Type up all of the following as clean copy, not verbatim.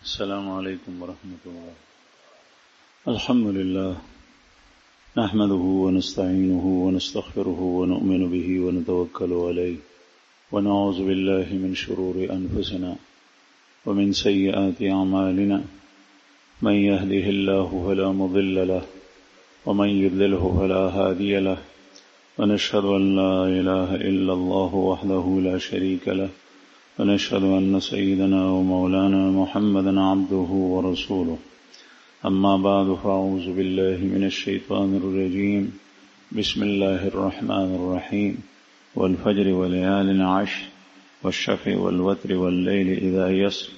السلام عليكم ورحمة الله. الحمد لله نحمده ونستعينه ونستغفره ونؤمن به ونتوكل عليه ونعوذ بالله من شرور أنفسنا ومن سيئات أعمالنا، من يهده الله فلا مضل له ومن يضلله فلا هادي له، ونشهد أن لا إله إلا الله وحده لا شريك له، ونشهد أن سيدنا ومولانا محمدا عبده ورسوله. أما بعد، فأعوذ بالله من الشيطان الرجيم. بسم الله الرحمن الرحيم. والفجر وليال عشر والشفع والوتر والليل إذا يسر،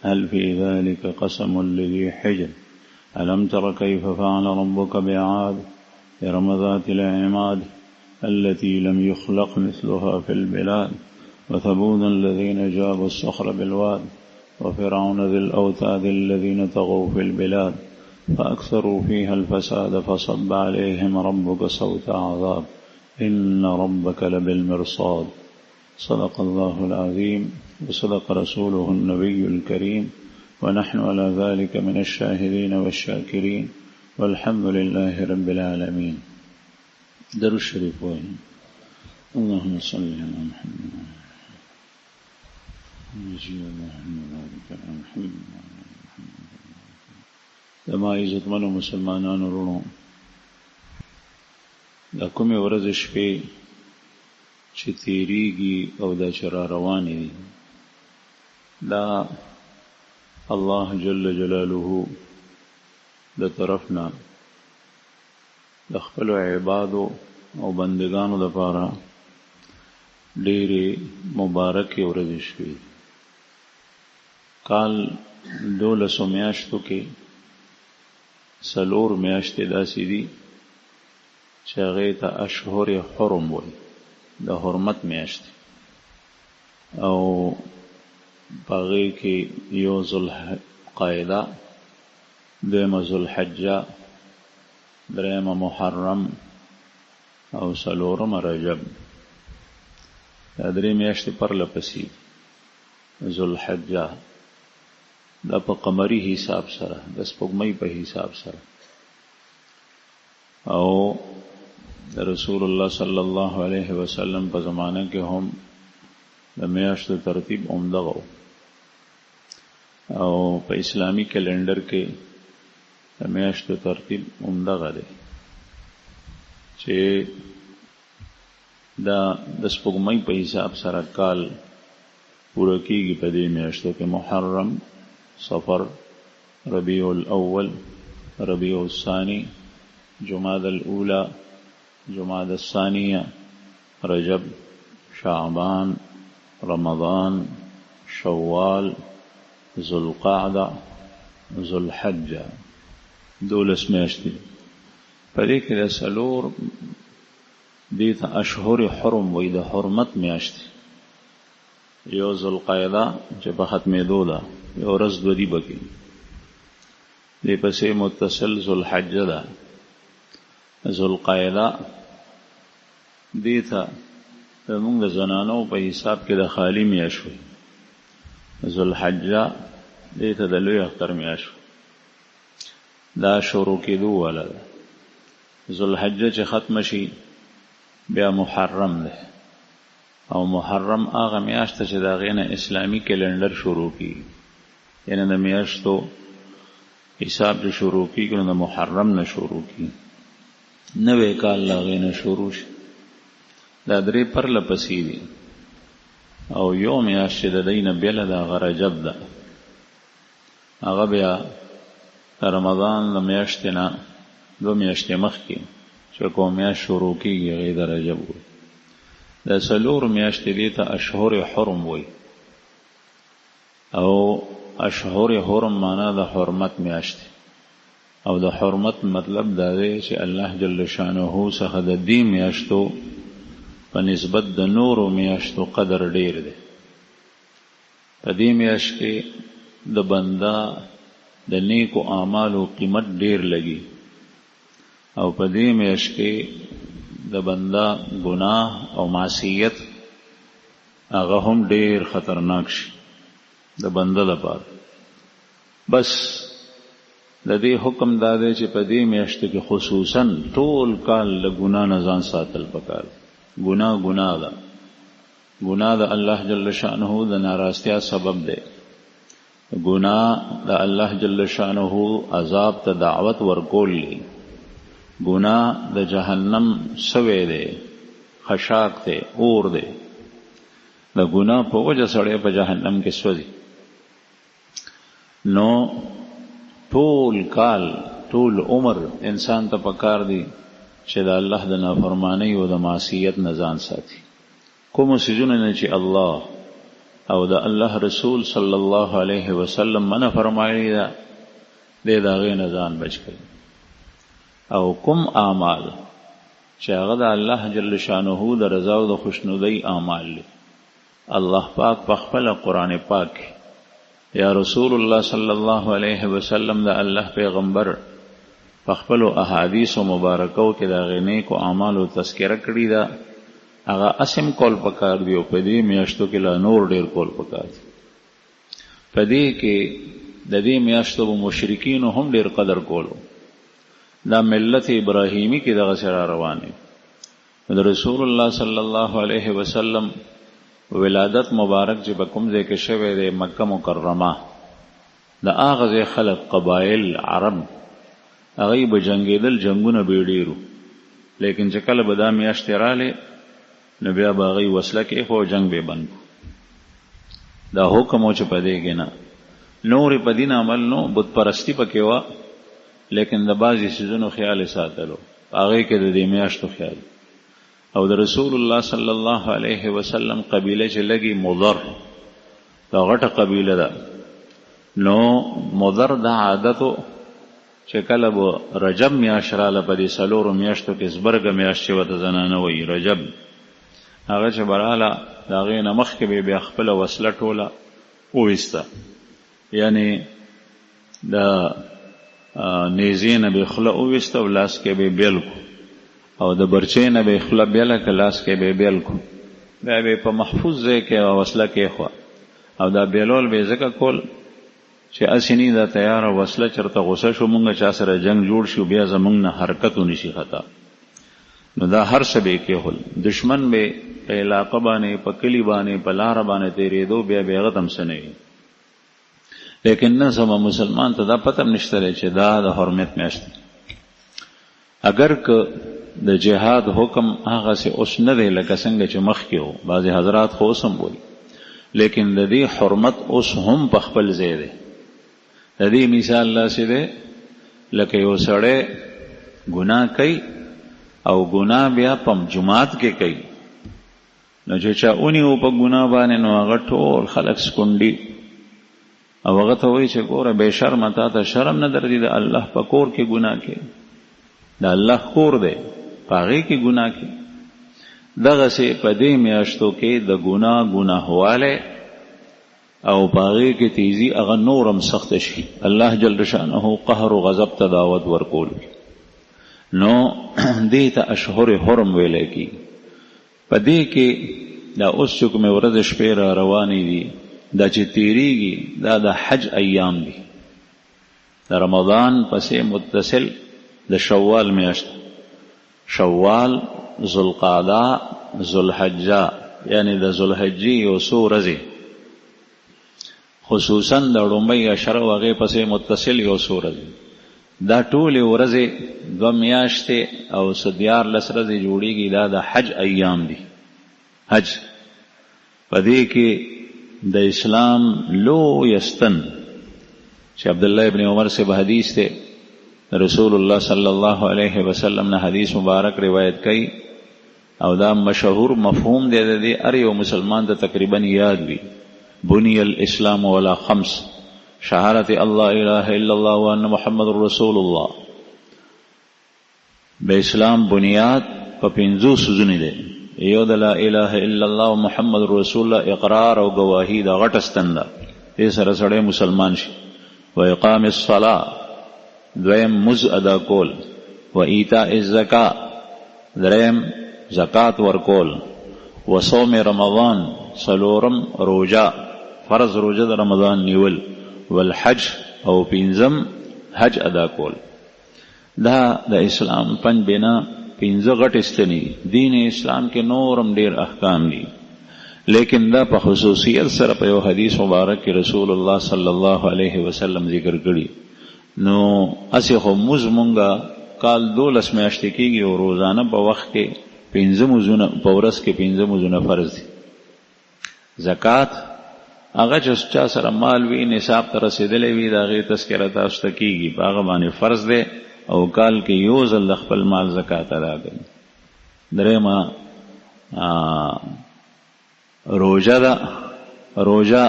هل في ذلك قسم لذي حجر. ألم تر كيف فعل ربك بعاد، إرم ذات العماد التي لم يخلق مثلها في البلاد، وثمود الذين جابوا الصخر بالواد، وفرعون ذي الأوتاد الذين طغوا في البلاد فأكثروا فيها الفساد، فصب عليهم ربك سوط عذاب، إن ربك لبالمرصاد. صدق الله العظيم وصدق رسوله النبي الكريم، ونحن على ذلك من الشاهدين والشاكرين، والحمد لله رب العالمين. درود شریف وایي. اللهم صل على محمد. زما عزتمنو مسلمانانو وروڼو، دا کومې ورځې شپې چې تیریږي او دا چې را روانې دي، دا الله جل جلاله د طرف نه د خپلو عبادو او بندگانو دپاره ډېرې مبارکې ورځې شوې. کال 12 میاشتو کې 4 میاشتې داسې دي چې هغې ته اشهر حرم وایي، د حرمت میاشتې، او په هغې کې یو ذوالقعده، دویمه ذوالحجه، درېیمه محرم او څلورمه رجب. دا درې میاشتې پرله پسې. ذوالحجه دا په قمري حساب سره، د سپوږمۍ په حساب سره، او د رسول الله صلی الله علیه وسلم په زمانه کې هم د میاشتو ترتیب همدغه و، او په اسلامي کلندر کې د میاشتو ترتیب همدغه دی چې دا د سپوږمۍ په حساب سره کال پوره کېږي. په دې میاشتو کې محرم، صفر، ربیع الاول، ربیع الثانی، جماد الاولی، جماد الثانیه، رجب، شعبان، رمضان، شوال، ذوالقعده، ذوالحجه، 12 میاشتې. په دې کې د څلور دې ته اشهر حرم وایي، د حرمت میاشتې. یو ذوالقعده چې په ختمېدو ده، یو ورځ دوه دي پکې، دې پسې متصل ذوالحجه ده. ذوالقعده دې ته زمونږ د زنانو په حساب کې د خالي میاشت وایي. ذوالحجه دې ته د لوی اختر میاشت وایي، دا شروع کېدو والا ده. ذوالحجه چې ختمه شي بیا محرم ده، او محرم هغه میاشت چې د هغې نه اسلامي کلندر شروع کېږي، یعنې د میاشتو حساب چې شروع کېږي نو د محرم نه شروع کېږي، نوی کال له هغې نه شروع شي. دا درې پرله پسې دي، او یو میاشت چې د دې نه بېله ده هغه رجب ده. هغه بیا د رمضان له میاشتې نه 2 میاشتې مخکې چې کوم میاشت شروع کېږي هغې د رجب وایي. دا 4 میاشتې دې ته اشهر حرم وایي، او اشهر حرم معنا د حرمت میاشتې، او د حرمت مطلب دا دی چې الله جل شانه څخه د دې میاشتو په نسبت د نورو میاشتو قدر ډیر دی. په دې میاشت کې د بنده د نیکو اعمالو قیمت ډیر لګي، او په دې میاشت کې د بنده ګناه او معصیت هغه هم ډیر خطرناک شي د بنده لپاره. بس د دې حکم دا دی چې په دې میاشتو کې خصوصا ټول کال له ګناه نه ځان ساتل پکار دي. ګناه ګناه ده. ګناه د الله جل شانه د ناراضتیا سبب دی. ګناه د الله جل شانه عذاب ته دعوت ورکول دي. ګناه د جهنم سوی دی، خشاک دی، اور دی. د ګناه په وجه سړی په جهنم کې سوځي. نو ټول کال، ټول عمر انسان ته پکار دی چې د الله د نافرمانی او د معصیت نه ځان ساتي. کومو څیزونو نه چې الله او د الله رسول صلی الله علیه وسلم منع فرمایلی ده، دی د هغې نه ځان بچ کړي. او کوم اعمال چې هغه د الله جل شانه د رضا او د خوشنودۍ اعمال دي، الله پاک په خپله قرآن پاک کې یا رسول الله صلی الله علیه وسلم د الله پیغمبر په خپلو احادیثو مبارکو کې د هغې نیکو اعمالو تذکره کړې ده، هغه اسم کول پکار دی او په دې میاشتو کې لا نور ډېر کول پکار دی. په دې کې د دې میاشتو به مشرکینو هم ډېر قدر کولو. دا ملت ابراهیمي کې دغسې را روان دی. د رسول الله صلی الله علیه وسلم ولادت مبارک چې په کوم ځای کې شوی دی، مکه مکرمه، د هغه ځای خلک، قبایل عرب، هغوی به جنګېدل، جنګونه به یې ډېر وو، لیکن چې کله به دا میاشتې رالې نو بیا به هغوی وسله کېښوه او جنګ به یې بند کړو. دا حکم و چې په دې کې نه نورې په دین عمل نو بت پرستی پکې وه، لیکن د بعضې څیزونو خیال یې ساتلو، په هغې کې د دې میاشتو خیال. او د رسول الله صلی الله علیه وسلم قبیله چې لګي مضر، دا غټه قبیله ده، نو مضر دا عادت چې کله به رجب میاشت راله، په دې څلورو میاشتو کې زبرګه میاشت چې ورته زنانه وایي رجب، هغه چې به راله د هغې نه مخکې به یې بیا خپله وسله ټوله وویسته، یعنې د نیزې نه به یې خوله وویسته او لاس کې به یې بېل کړو، او د برچې نه به یې خوله بېله کړه، لاس کې به یې بېل کړو، بیا به یې په محفوظ ځای کې هغه وسله کېښوه. او دا بېلول به یې ځکه کول چې هسې نه دا تیاره وسله چېرته غوسه شو، مونږ چا سره جنګ جوړ شو، بیا زمونږ نه حرکت ونشي خطا. نو دا هر څه به یې کېښول. دشمن به په علاقه باندې، په کلي باندې، په لاره باندې تېرېدو، بیا به یې هغه ته هم څه نه وي. لیکن نن سبا مسلمان ته دا پته هم نشته دی چې دا د حرمت میاشت ده. اګر که د جهاد حکم هغسې اوس نه دی لکه څنګه چې مخکې و، بعضې حضرات خو اوس هم وایي، لیکن د دې حرمت اوس هم په خپل ځای دی. د دې مثال داسې دی لکه یو سړی ګناه کوي او ګناه بیا په جومات کې کوي، نو چې چا ونیو په ګناه باندې نو هغه ټول خلک سکونډي او هغه ته وایي چې ګوره بې شرمه، تا ته شرم نه درځي د الله په کور کې ګناه کې، د الله کور دی په هغې کې ګناه کې. دغسې په دې میاشتو کې د ګناه ګناهوالی او په هغې کې تیزي هغه نور هم سخته شي. الله جل شانه قهر و غضب ته دعوت ورکول، نو دې ته اشهر حرم ویلی کېږي. په دې کې دا اوس چې کومې ورځې شپې را روانې دي، دا چې تیریږي دا د حج ایام دي. د رمضان پسې متصل د شوال میاشت، شوال، ذوالقعده، ذوالحجه، یعنی د ذوالحجې یو څو ورځې، خصوصا د ړومبۍ عشره او هغې پسې متصل یو څو ورځې، دا ټولې ورځې دوه میاشتې او څه 13 ورځې جوړیږي، دا د حج ایام دي. حج په دې کې د اسلام لویه ستن چې عبدالله ابن عمر صاحب حدیث دی، رسول الله صلی الله علیه وسلم نه حدیث مبارک روایت کوي، او دا مشهور مفهوم دی د دې هر یو مسلمان ته تقریبا یاد وي. بني الاسلام علی خمس، شهادت الله اله الا الله وان محمد رسول الله. د اسلام بنیاد په پنځو څیزونو دی. یو د لا اله الا الله او محمد رسول الله اقرار او ګواهي، دا غټه ستن ده، دې سره سړی مسلمان شي. و اقام الصلاة، دویم مز ادا کول، و ایتاء الزکا، دریم زکات ورکول، و صوم رمضان، څلورم روژه، فرض روژه د رمضان نیول، والحج او پنځم حج ادا کول. دا د اسلام پنځ بنا، پنځه غټې ستنې دي. دین اسلام کې نور هم ډېر احکام دي، لیکن دا په خصوصیت سره په یو حدیث مبارک کې رسول الله صلی الله علیه وسلم ذکر کړي. نو هسې خو مونځ مونږه کال 12 میاشتې کېږي او روزانه په وخت کې پنځه مونځونه، په ورځ کې پنځه مونځونه فرض دي. زکات هغه چې چا سره مال وي، نصاب ته رسېدلی وي، د هغې تذکره تاسو ته کېږي، په هغه باندې فرض دی او کال کې یو ځل د خپل مال زکات ادا کوي. درېیمه روژه ده. روژه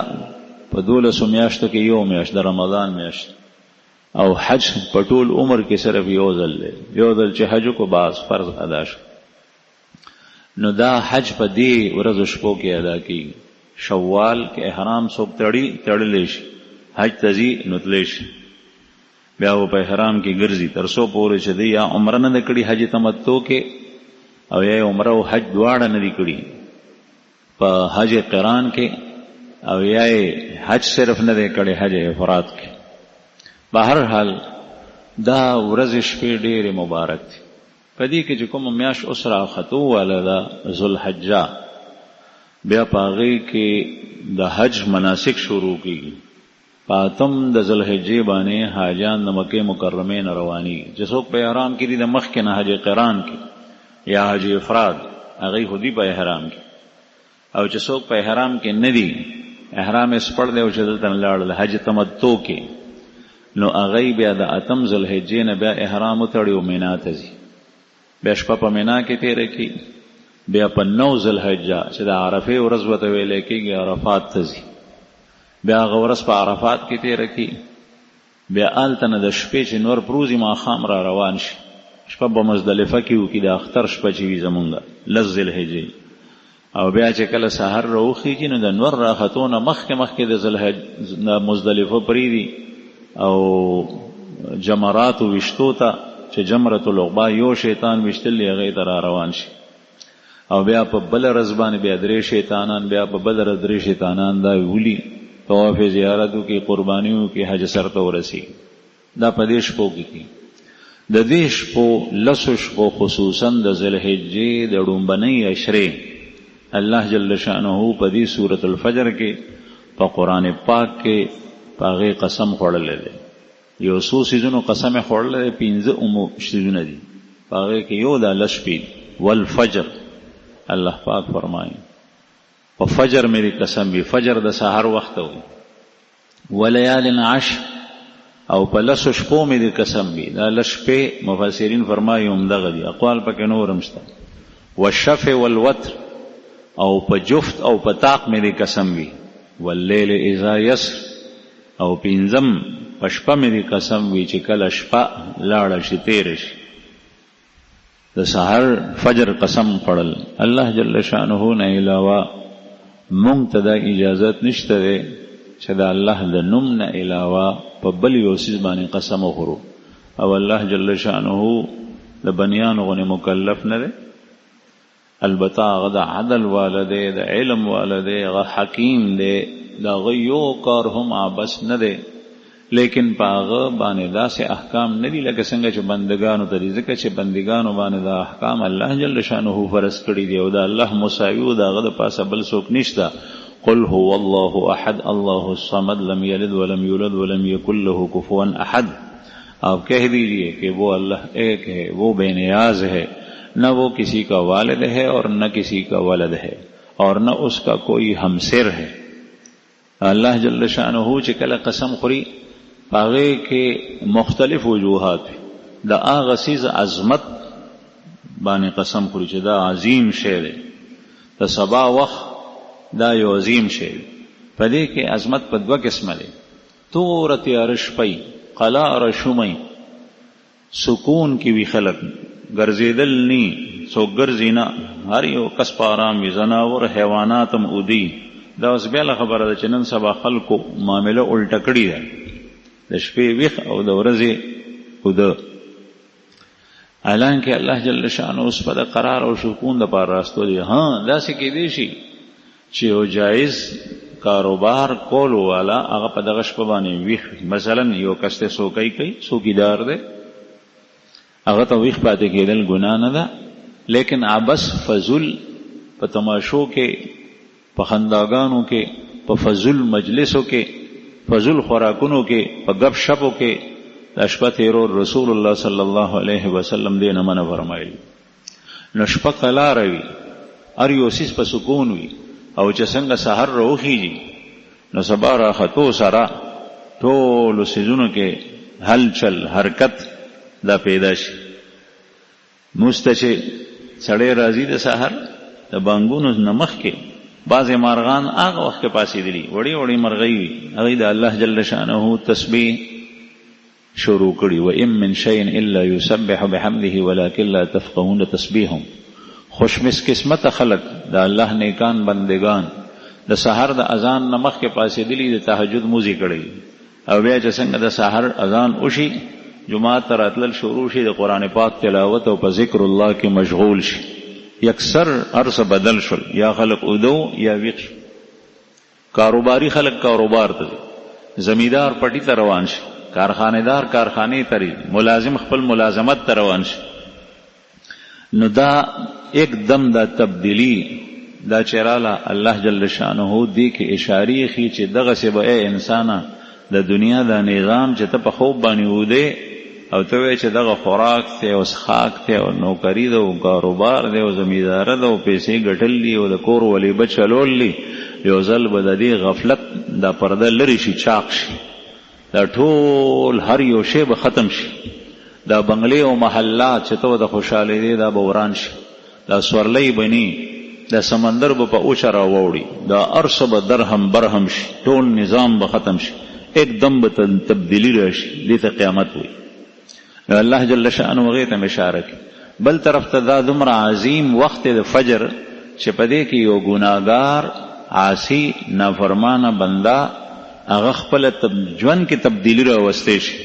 په 12 میاشتو کې یو میاشت، د رمضان میاشت. او حج په ټول عمر کې صرف یو ځل دی، یو ځل چې حج وکړو باز فرض ادا شو. نو دا حج په دې ورځو شپو کې ادا کېږي. شوال کې احرام څوک تړي، تړلی شي، حج ته ځي نو تللی شي، بیا به په احرام کې ګرځي تر څو پورې چې دی یا عمره نه ده کړې حج تمتع کې، او یا یې عمره او حج دواړه نه دي کړي په حج قران کې، او یا یې حج صرف نه دی کړی حج افراد کې. به هر حال دا ورځې شپې ډېرې مبارک دي. په دې کې چې کومه میاشت اوس راختو واله ده ذوالحجه، بیا په هغې کې د حج مناسک شروع کېږي. په اتم د ذوالحجې باندې حاجیان د مکې مکرمې نه روانېږي. چې څوک په احرام کې دي د مخکې نه حج قران کې یا حج افراد، هغوی خو دي په احرام کې، او چې څوک په احرام کې نه دي، احرام یې سپړ دی او چې دلته نه لاړل حج تمتع کې، نو هغوی بیا د اتم ذوالحجې نه بیا احرام وتړي او مینا ته ځي. بیا شپه په مینا کې تېره کړي، بیا په 9 ذوالحجه چې د عرفې ورځ ورته ویلی کېږي عرفات ته ځي، بیا هغه ورځ په عرفات کې تېره کړي، بیا هلته نه د شپې چې نور پروزي ماښام را روان شي، شپه په مزدلفه کې وکړي، د اختر شپه چې وي زمونږ 10 ذوالحجې، او بیا چې کله سحر راوخېږي نو د نور راختو نه مخکې مخکې د ذوالحج د مزدلفه پرېږدي او جمراتو ویشتو ته چې جمرة العقبا یو شیطان ویشتل دی هغې ته را روان شي، او بیا په بله ورځ باندې بیا درې شیطانان، بیا په بله ورځ درې شیطانان دا ولي، طواف زیارت وکړي، قرباني وکړي، حج سر ته ورسېږي. دا په دې شپو کې کېږي. د دې شپو لسو شپو خصوصا د ذوالحجې د ړومبنۍ عشرې الله جل شانه په دې سورة الفجر کې په قرآن پاک کې په هغې قسم خوړلی دی. یو څو څیزونو قسم یې خوړلی دی، پنځه اومو څیزونه دي په هغې کې، یو دا لس شپې دي. والفجر، الله پاک فرمایي په فجر مې دې قسم وي، فجر د سحر وخت وي، ولیال عشر، او په لسو شپو مې دې قسم وي. دا لس شپې مفسرین فرمایي همدغه دي، اقوال پکې نور هم شته. والشفع والوتر، او په جفت او په طاق مې دې قسم وي. واللیل اذا یسر، او پنځم په شپه مې دې قسم وي چې کله شپه لاړه شي تېره شي. د سحر فجر قسم خوړل الله جل شانه نه علاوه مونږ ته دا اجازت نشته دی چې د الله د نوم نه علاوه په بل یو څیز باندې قسم وخورو. او الله جل شانه د بنیانو غونې مکلف نه دی، البته هغه د عدل واله دی، د علم واله دی، هغه حکیم دی، د هغه یو کار هم عبث نه دی، لیکن په هغه باندې داسې احکام نه دي لکه څنګه چې بندګانو ته دي، ځکه چې بندګانو باندې دا احکام الله جل شانه فرض کړي دي او د الله مساوي او د هغه د پاسه بل څوک نشته. قل هو الله احد الله الصمد لم یلد ولم یولد ولم یکن له کفوا احد. آپ کہہ دیجئے کہ وہ اللہ ایک ہے، وہ بے نیاز ہے، نہ وہ کسی کا والد ہے اور نہ کسی کا ولد ہے اور نہ اس کا کوئی ہمسر ہے. الله جل شانه چې کله قسم خوري په هغې کې مختلف وجوهات وي، د هغه څیز عظمت باندې قسم خوري چې دا عظیم شی دی، د سبا وخت دا یو عظیم شی دی. په دې کې عظمت په دوه قسمه دی، توره تیاره شپه وي، قلاره شومه وي، سکون کې وي خلک، ګرځېدل نی، څوک ګرځي نه، هر یو کس په آرام وي، ځناور حیوانات هم اودي. دا اوس بېله خبره ده چې نن سبا خلکو معامله الټه کړې ده، د شپې ویښ او د ورځې اوده. حالانکه الله جل شانه اوس په د قرار او سکون دپاره راستولی. ها، داسې کېدی شي چې یو جایز کاروبار کولو والا هغه په دغه شپه باندې ویښ وي. مثلا یو کس دی څوکۍ کوي، څوکیدار دی، هغه ته ویښ پاتې کېدل ګناه نه ده، لیکن عبث فضول په تماشو کې، په خنداګانو کې، په فضول مجلسو کې، فضول خوراکونو کې، په ګپ شپو کې دا شپه تېرول رسول الله صلی الله علیه وسلم دې نه منع فرمایلي. نو شپه قلاره وي، هر یو څیز په سکون وي او چې څنګه سحر راوخیږي نو سبا راختو سره ټولو څیزونو کې هلچل حرکت دا پیدا شي. موږ ته چې سړی راځي د سحر د بانګونو نه مخکې بعضې مارغان هغه وخت کې پاڅېدلي، وړې وړې مرغۍ وي، هغوی د الله جل شانه تسبیح شروع کړي، وان من شیء الا یسبح بحمده ولکن لا تفقهون تسبیحهم. خوش قسمته خلک د الله نیکان بندگان د سحر د اذان نه مخکې پاڅېدلي، د تهجد لمونځ یې کړی او بیا چې څنګه د سحر اذان وشي جومات ته راتلل شروع شي، د قرآن پاک تلاوت او په ذکر الله کې مشغول شي. یکسر هر څه بدل شول، یا خلک اوده وو یا ویښ شول. کاروباري خلک کاروبار ته ځي، زمیندار پټي ته روان شي، کارخانهدار کارخانې ته ځي، ملازم خپل ملازمت ته روان شي. نو دا یک دم دا تبدیلی دا چې راله، الله جل شانه دې کې اشارې ښي چې دغسې به ای انسانه د دنیا دا نظام چې ته په خوب باندې وده او ته وایې چې دغه خوراک دی او څښاک دی او نوکري ده او کاروبار دی او زمینداره ده او پیسې ګټل دي او د کور ولیبه چلول دي، یو ځل به د دې غفلت دا پرده لرې شي، چاق شي، دا ټول هر یو شی به ختم شي، دا بنګلې او محلات چې ته ورته خوشحالېدې دا به وران شي، دا سورلۍ به نی، دا سمندر به په اوچه راواوړي، دا هر څه به درهم برهم شي، ټول نظام به ختم شي، یک دم به تبدیلي راشي، دې ته قیامت وایي. نو الله جل شانه هغې ته هم اشاره کوي. بل طرف ته دا دومره عظیم وخت دی د فجر چې په دې کې یو ګناهګار، عاصي، نافرمانه بنده هغه خپله ژوند کې تبدیلي راوستی شي،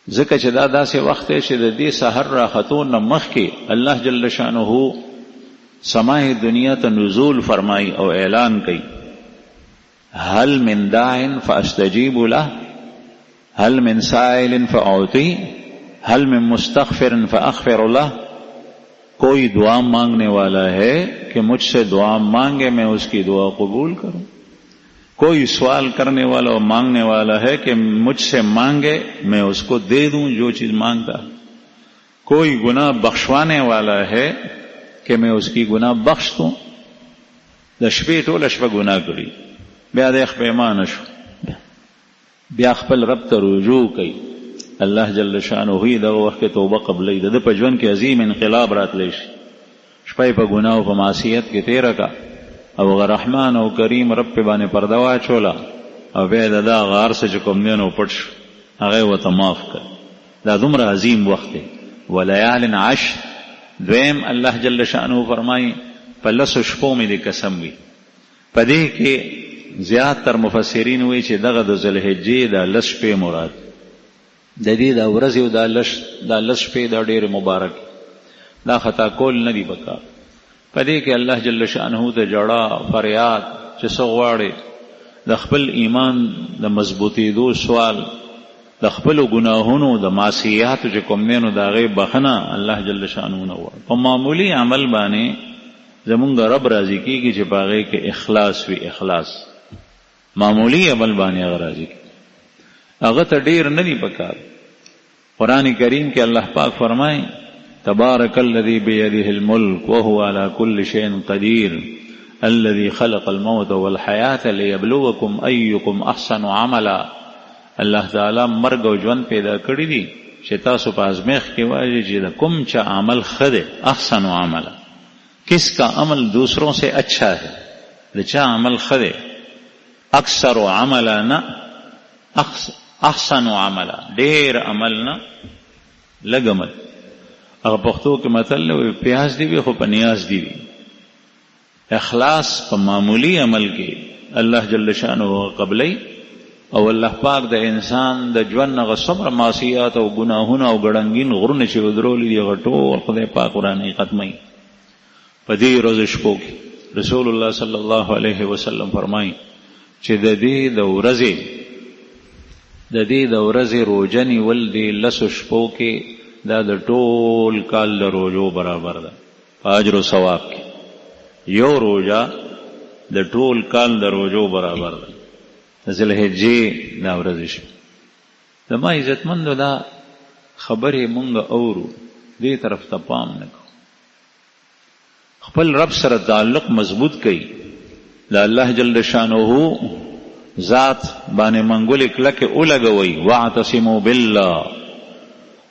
ځکه چې دا داسې وخت دی چې د دې سحر راختو نه مخکې الله جل شانه سماع دنیا ته نزول فرمایي او اعلان کوي، هل من داع فاستجیب له، هل من سائل فاعطی، هل من مستغفر فاغفر له. کوئی دعا مانگنے والا ہے کہ مجھ سے دعا مانگے میں اس کی دعا قبول کروں، کوئی سوال کرنے والا اور مانگنے والا ہے کہ مجھ سے مانگے میں اس کو دے دوں جو چیز مانگتا، کوئی گناہ بخشوانے والا ہے کہ میں اس کی گناہ بخش دوں. د شپې ټوله شپه ګناه کړي، بیا د پښیمانه شو، بیا خپل رب ته رجوع کوي، الله جل شانه یې دغه وخت کې توبه قبلوي، د ده په ژوند کې عظیم انقلاب راتلی شي. شپه یې په ګناه او په معصیت کې تېره کړه او هغه رحمان او کریم رب پې باندې پرده واچوله او بیا یې د ده هغه هر څه چې کوم دی نو پټ شو، هغه یې ورته معاف کړ. دا دومره عظیم وخت دی. ولیال عشر، دویم الله جل شانه فرمایي په لسو شپو مې دې قسم وي. په دې کې زیات تر مفسرین وایي چې دغه د ذوالحجې دا لس شپې مراد د دې دا ورځې او دا لس شپې دا ډېرې مبارک، دا خطا کول نه دي پکار. په دې کې الله جل شانه ته ژړا فریاد چې څه غواړې، د خپل ایمان د مضبوطېدو سوال، د خپلو ګناهونو د معصیاتو چې کوم دی نو د هغې بخښنه الله جل شانه نه غواړي. په معمولي عمل باندې زمونږ رب راضي کېږي چې په هغې کې اخلاص وي. اخلاص معمولي عمل باندې هغه راضي کېږي، هغه ته ډېر نه دي پکار. قرآن کریم کې الله پاک فرمایي تبارک الذي بيده الملك وهو على كل شيء قدير الذي خلق الموت والحياة ليبلوكم أيكم أحسن عملا. الله تعالی مرګ او ژوند پیدا کړی دي چې تاسو په ازمیښت کې واچوي چې د کوم چا عمل ښه دی، احسن عملا، کس کا عمل دوسروں سے اچھا ہے، د چا عمل ښه دی، اکثر عملا نه، احسن عملا، ډېر عمل نه لږ عمل. هغه پښتو کې متل دی وایي پیاز دی وي خو په نیاز دی وي. اخلاص په معمولي عمل کې الله جل شانه قبلوي او الله پاک د انسان د ژوند هغه څومره معصیات او ګناهونه او ګړنګین غرونه چې ودرولي دي هغه ټول خدای پاک ورانوي، ختموي په دې ورځو شپو کې. رسول الله صلی الله علیه وسلم فرمایي چې د دې د ورځې د دې د ورځې روژه نیول دې لسو شپو کې دا د ټول کال د روژو برابر ده په اجر او ثواب کې. یو روژه د ټول کال د روژو برابر ده. د ذوالحجې دا ورځې شپې. زما عزتمندو دا خبرې مونږ اورو، دې طرف ته پام نه کوو. خپل رب سره تعلق مضبوط کړئ، د الله جل شانه ذات باندې منګولې کلکې ولګوئ، واعتصموا بالله،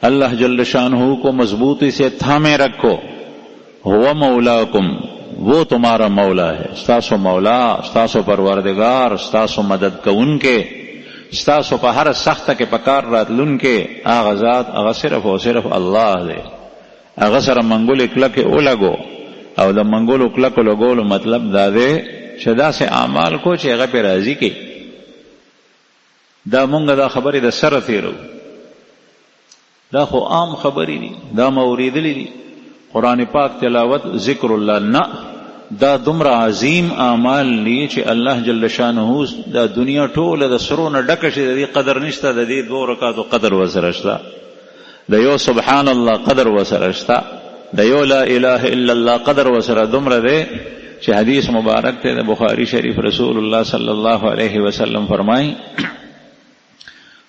الله جل شانه کو مضبوطی سے تھامے رکھو، هو مولاکم، وہ تمہارا مولا ہے، ستاسو مولا، ستاسو پروردگار، ستاسو مدد کوونکی، ستاسو په هر سخته کې په کار راتلونکی هغه ذات هغه صرف او صرف الله دی. هغه سره منګولې کلکې ولګو او د منګولو کلکو لګولو مطلب دا دی چې داسې اعمال کو چې هغه پرې راضي کړي. دا مونږ دا خبرې د سره تېرو، دا خو عام خبرې دي، دا مو اورېدلې دي. قرآن پاک تلاوت، ذکر الله، نه، دا دومره عظیم اعمال دي چې الله جل شانه دا دنیا ټوله د سرو نه ډکه شي، د دې قدر نشته، د دې دوو رکعاتو قدر ورسره شته، د یو سبحان الله قدر وسره شته، د یو لا اله الا الله قدر وسره دومره دی چې حدیث مبارک ته د بخاری شریف رسول الله صلی الله علیه وسلم فرمایي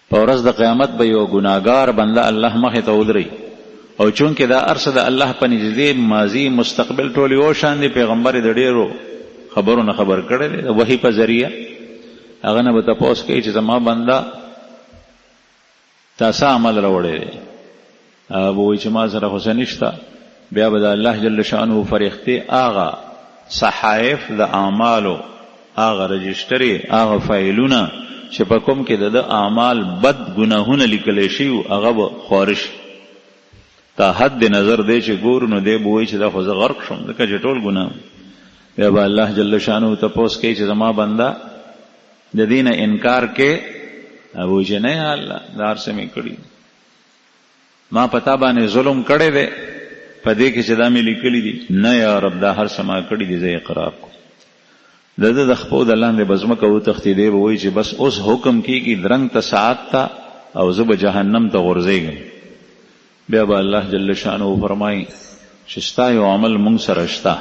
په ورځ د قیامت به یو ګناګار بنده الله مخې ته ودري او چونکه دا ارسه د الله په نږدې ماضي مستقبل ټول یو شان دی، پیغمبر د ډیرو خبرو نه خبر کړی دی د وحي په ذریعه، هغه نه به تپوس کوي چې زما بنده تا څه عمل راوړی دی؟ هغه به وایي چې ما سره خو څه نشته. بیا به د الله جل شانه فرښتې هغه صحایف د اعمالو، هغه رجسټرې، هغه فایلونه چې په کوم کې د ده اعمال بد ګناهونه لیکل شوي وو، هغه به خواره شي. تا حد نظر دی چې ګورو نو دی به وایي چې دا خو زه غرق شوم، ځکه چې ټول ګناه. بیا به الله جل شانه تپوس کوي چې زما بنده د دې نه انکار کې؟ هغه وایي چې نه یا الله، دا هر څه مې کړي، ما په تا باندې ظلم کړی دی په دې کې چې دا مې لیکلي دي. نه یا رب، دا هر څه ما کړي دي، زه اقرار کوم. د ده د خپو د لاندې به ځمکه وتښتي، دی به وایي چې بس اوس حکم کېږي درنګ ته ساعت ته او زه به جهنم ته غورځېږم. بیا به الله جل شانه فرمایي چې ستا یو عمل مونږ سره شته،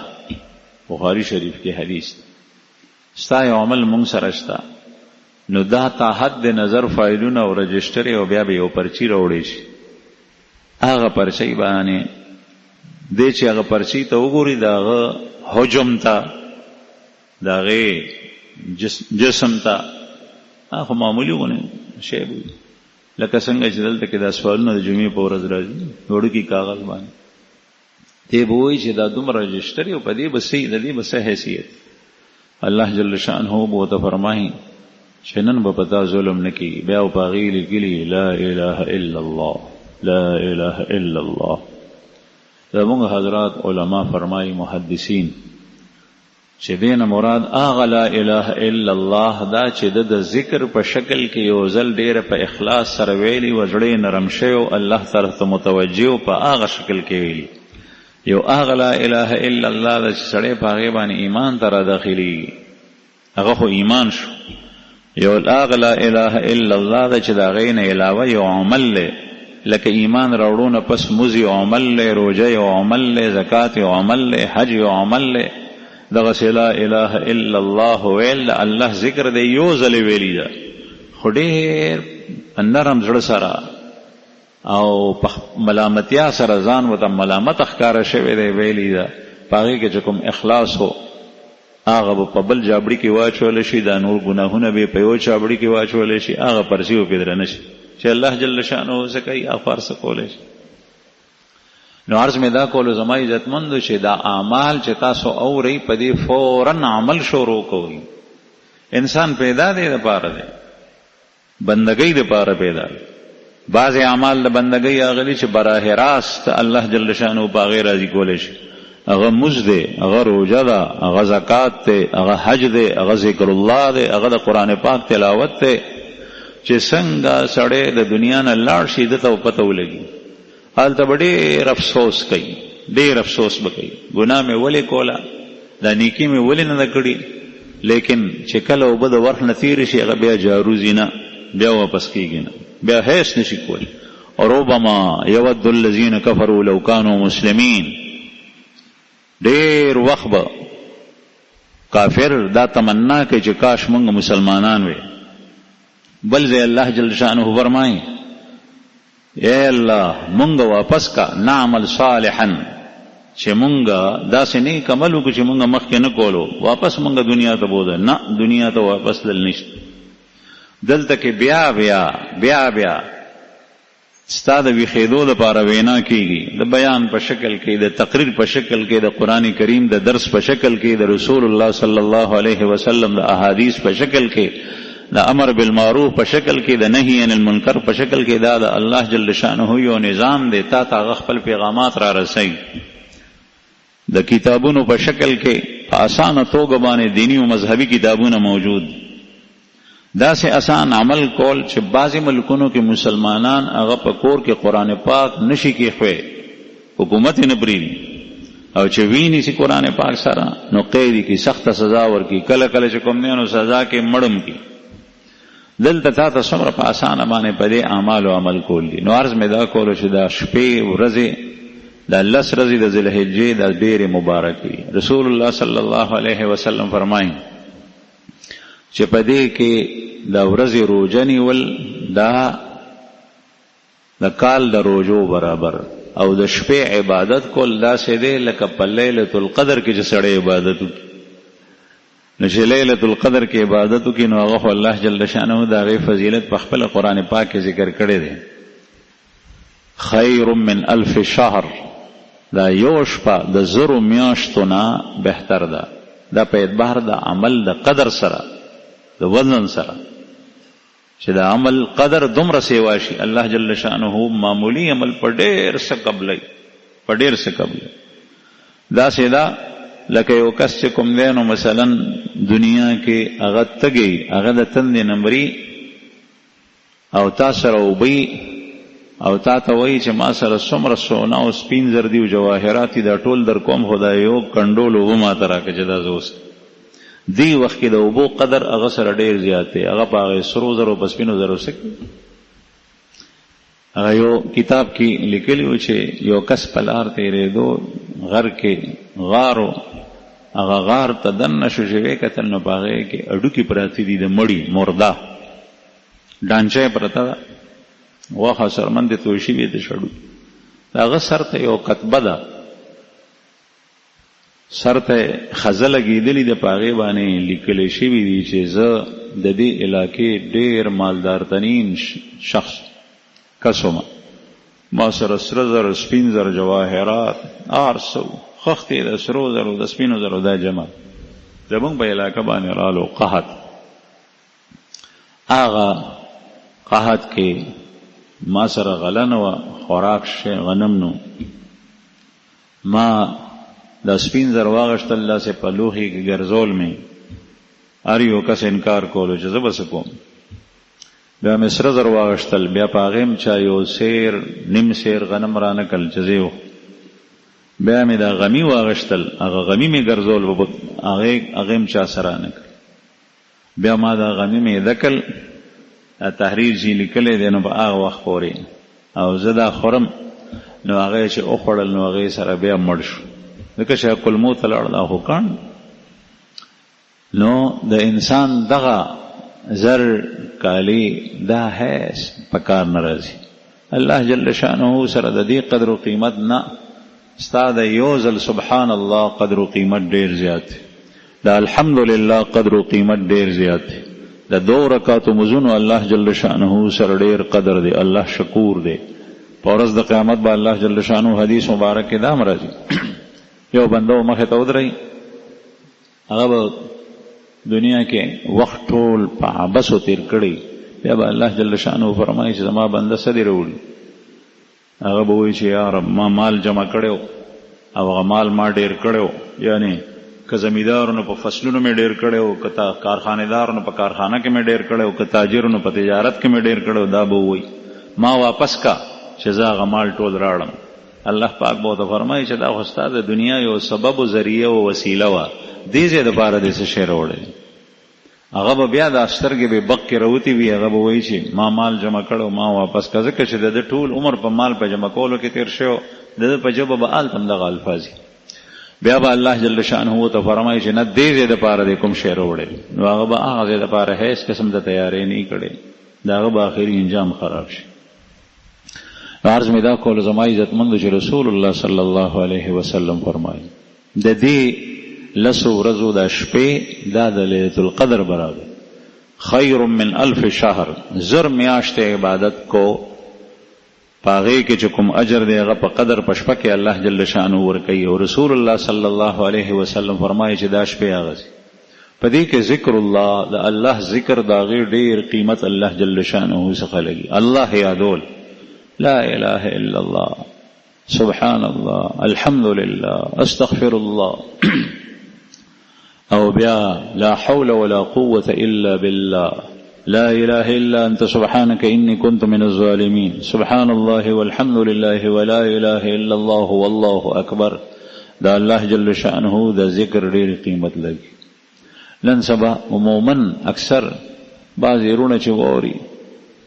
بخاري شریف کې حدیث دی، ستا یو عمل مونږ سره شته، نو دا تا حد نظر فایلونه او رجسټرې او بیا به یو پرچی راوړی شي، هغه پرچۍ باندې دی چې هغه پرچۍ ته وګوري، د هغه حجم ته، د هغې جسم ته، هغه خو معمولي غونې شی به وي، لکه څنګه چې دلته کې دا سوالونه د جمعې په ورځ راځي وړوکي کاغذ باندې، دی به وایي چې دا دومره رجسټر او په دې به څه، د دې به څه حیثیت؟ الله جل شانه به ورته فرمایي چې نن به په تا ظلم نه کېږي. بیا به په هغې لیکلي لا اله الا الله، لا اله الا الله. زموږ حضرات علما فرمایي محدثین چې دې نه مراد هغه لا اله الا الله دا چې د د ذکر په شکل کې یو ځل ډېره په اخلاص سره ویلي و، زړه یې نرم شوی و، الله طرف ته متوجه و، په هغه شکل کې ویلي. یو هغه لا اله الا الله ده چې سړی په هغې باندې ایمان ته را داخلېږي، هغه خو ایمان شو. یو هغه لا اله الا الله ده چې د هغې نه علاوه یو عمل دی، لکه ایمان راوړو نه پس مونځ یو عمل دی، روژه یو عمل دی، زکات یو عمل دی، حج یو عمل دی. دغسې لا اله الا الله ویل د الله ذکر دی، یو ځل یې ویلي ده، خو ډېر په نرم زړه سره او په ملامتیا سره ځان ورته ملامت ښکاره شوی دی ویلي ده. په هغې کې چې کوم اخلاص و هغه به په بل جابړي کې واچول شي، دا نور ګناهونه به په یو چابړي کې واچول شي، هغه پرچې به پرې درنه شي چې الله جل شانه څه کوي، هغه هر څه کولی شي. نو عرض مې دا کولو زما عزتمندو چې دا اعمال چې تاسو اورئ په دې فورا عمل شروع کوئ. انسان پیدا دی دپاره دی، بندګۍ دپاره پیدا دی. بعضې اعمال د بندګۍ هغه دي چې براه راست الله جل شانه په هغې راضي کولی شي، هغه مونځ دی، هغه روژه ده، هغه زکات دی، هغه حج دی، هغه ذکر الله دی، هغه د قرآن پاک تلاوت دی. چې څنګه سړی د دنیا نه لاړ شي ده ته به پته ولګي، هلته به ډېر افسوس کوي، ډېر افسوس به کوي، ګناه مې ولې کوله، دا نیکی مې ولې نه ده کړې؟ لیکن چې کله اوبه د ورخ نه تېرې شي، هغه بیا جارو ځي نه، بیا واپس کېږي نه، بیا هیڅ نشي کولی. ربما یود الذین کفروا لو کانوا مسلمین. ډېر وخت به کافر دا تمنا کوي چې کاش مونږ مسلمانان وي. بل ځای الله جل شانه فرمایي، اے الله مونږ واپس کا، نعمل صالحا، چې مونږ داسې نیک عمل وکړو چې مونږ مخکې نه کولو، واپس مونږ دنیا ته بوځه. نه، دنیا ته واپس تلل نشته. دلته کې بیا بیا بیا بیا ستا د ویښېدو دپاره وینا کیږي، د بیان په شکل کې، د تقریر په شکل کې، د قرآن کریم د درس په شکل کې، د رسول الله صلی الله علیه وسلم د احادیث په شکل کې، د امر بالمعروف په شکل کې، د نهی عن المنکر په شکل کې. دا د الله جل شانه یو نظام دی، تا ته هغه خپل پیغامات را رسوي. د کتابونو په شکل کې په اسانه توګه باندې دیني او مذهبي کتابونه موجود. داسې اسان عمل کول چې بعضې ملکونو کې مسلمانان هغه په کور کې قرآن پاک نشي کېښوی، حکومت یې نه پرېږدي، او چې ویني سي قرآن پاک سره نو قیدي کی، سخته سزا ورکي، کله کله چې کوم دی نو سزا کې مړم کی. دلته تا ته څومره په اسانه باندې په دې اعمالو عمل کول دي. نو عرض مې دا کولو چې دا شپې ورځې، دا لس ورځې د ذوالحجې دا ډېرې مبارک وي. رسول الله صلی الله علیه وسلم فرمایي چې په دې کې د ورځې روژه نیول دا د کال د روژو برابر، او د شپې عبادت کول داسې دی لکه په لیلة القدر کې چې سړی عبادت وکړي. نو چې لیلة القدر کې عبادت وکړي نو هغه خو الله جل شانه د هغې فضیلت په خپله قرآن پاک کې ذکر کړی دی، خیر من الف شهر. دا یو شپه د زرو میاشتو نه بهتر ده. دا په اعتبار د عمل د قدر سره، د وزن سره، چې د عمل قدر دومره سیوا شي، الله جل شانه معمولی عمل په ډېر څه قبلوي، په ډېر څه قبلوي. داسې ده لکه یو کس چې کوم دی نو مثلا دنیا کې هغه تږی، هغه د تندې نه مري، او تا سره اوبه او تا ته وایي چې ما سره څومره سونا او سپین زر دي او جواهرات دي، دا ټول در کوم، خو دا یو کنډول اوبه ما ته راکړه چې دا زه وڅښم. دې وخت کې د اوبو قدر هغه سره ډېر زیات دی، هغه په هغې سرو زرو په سپینو زرو څه کوي؟ هغه یو کتاب کې لیکلي و چې یو کس په لار تېرېدو، غر کې غار و، هغه غار ته دننه شو، چې ویې کتل نو په هغې کې هډوکي پراته دي د مړي، مرده ډانچه یې پرته ده، غوښه څرمن دې توی شوي د شډو. د هغه سر ته یو کتبه ده، سر ته خزه لګېدلې ده، په هغې باندې لیکل شوي دي چې زه د دې علاقې ډېر مالدارترین شخص کس وم، ما سره سره زر، سپین زر، جواهرات هر څه وو، خښتې د سرو زرو د سپینو زرو دا جمع زمونږ په علاقه باندې رالو قحط. هغه قحط کې ما سره غله نه وه، خوراک شی غنم نو ما دا سپین زر واغشتل، داسې په لوښي کې ګرځول مې، هر یو کس انکار کولو چې زه به څه کوم. بیا مې سره زر واغشتل، بیا په هغې هم چا یو سیر نیم سیر غنم رانه کړل چې زه یې وخورم. بیا مې دا غمي واغشتل، هغه غمي مې ګرځول، هغې هم چا څه رانه کړل. بیا ما دا غمي مې دکل، دا تحریر چې لیکلی دی نو په هغه وخت پورې او زه دا خورم، نو هغه چې وخوړل نو هغې سره بیا مړ شو، ځکه چې کولمو ته لاړ، دا خو کاڼ. نو د انسان دغه زر کالي دا هیڅ په کار نه راځي. الله جل شانه سره د دې قدر و قیمت نه، ستا د یو ځل سبحان الله قدر و قیمت ډیر زیات دی، د الحمدلله قدر و قیمت ډیر زیات دی، د دوو رکعتو مزونو الله جل شانه سره ډیر قدر دی، الله شکور دی. په ورځ د قیامت به الله جل شانه حدیث مبارک کې دا هم راځي، یو بنده مخې ته ودروي، هغه به دنیا کې وخت ټول په عبثو تیر کړی، بیا به الله جل شانه فرمایي چې زما بنده څه دې راوړي؟ هغه به وایي چې یا رب ما مال جمع کړی او هغه مال ما ډیر کړی، یعنی که زمیندارونو په فصلونو مې ډیر کړی، که کارخانهدارونو په کارخانه کې مې ډیر کړی، که تاجرونو په تجارت کې مې ډیر کړی، دا به ووایي ما واپس کا چې زه هغه مال ټول راړم. الله پاک به ورته فرمایي چې دا خو ستا د دنیا یو سبب و ذریعه او وسیله وه، دې ځای دپاره دې څه شی راوړی؟ هغه به بیا دا سترګې به بق کې راوتې وي، هغه به وایي چې ما مال جمع کړی ما واپس کړه، ځکه چې د ده ټول عمر په مال په جمع کولو کې تېر شوی، د ده په ژبه به هلته هم دغه الفاظ وي. بیا به الله جل شانه ته فرمایي چې نه، دې ځای دپاره دې کوم شی راوړی؟ نو هغه به هغه ځای دپاره هېڅ قسم د تیاری نه کړی، د هغه به آخري انجام خراب شي. عرض مې دا کول زما عزتمند چې رسول الله صلی الله علیه وسلم فرمایي د دې لسو ورځو د شپې دا د لیلة القدر برابر خیر من الف شهر، 1000 میاشتې عبادت کو، په هغې کې چې کوم اجر دی هغه په قدر په شپه کې الله جل شانه ورکوي. او رسول الله صلی الله علیه وسلم فرمایي چې دا شپې هغه په دې کې ذکر الله، د الله ذکر د هغې ډېر قیمت الله جل شانه څخه لګي. الله یادول، لا اله الا الله، سبحان الله، الحمد لله، استغفر الله، او بیا لا حول ولا قوة الا بالله، لا اله الا انت سبحانك اني كنت من الظالمين، سبحان الله والحمد لله ولا اله الا الله والله اکبر. دا الله جل شانه د ذکر ډېر قیمت لګي. نن سبا عموما اکثر بعضې وروڼه چې واوري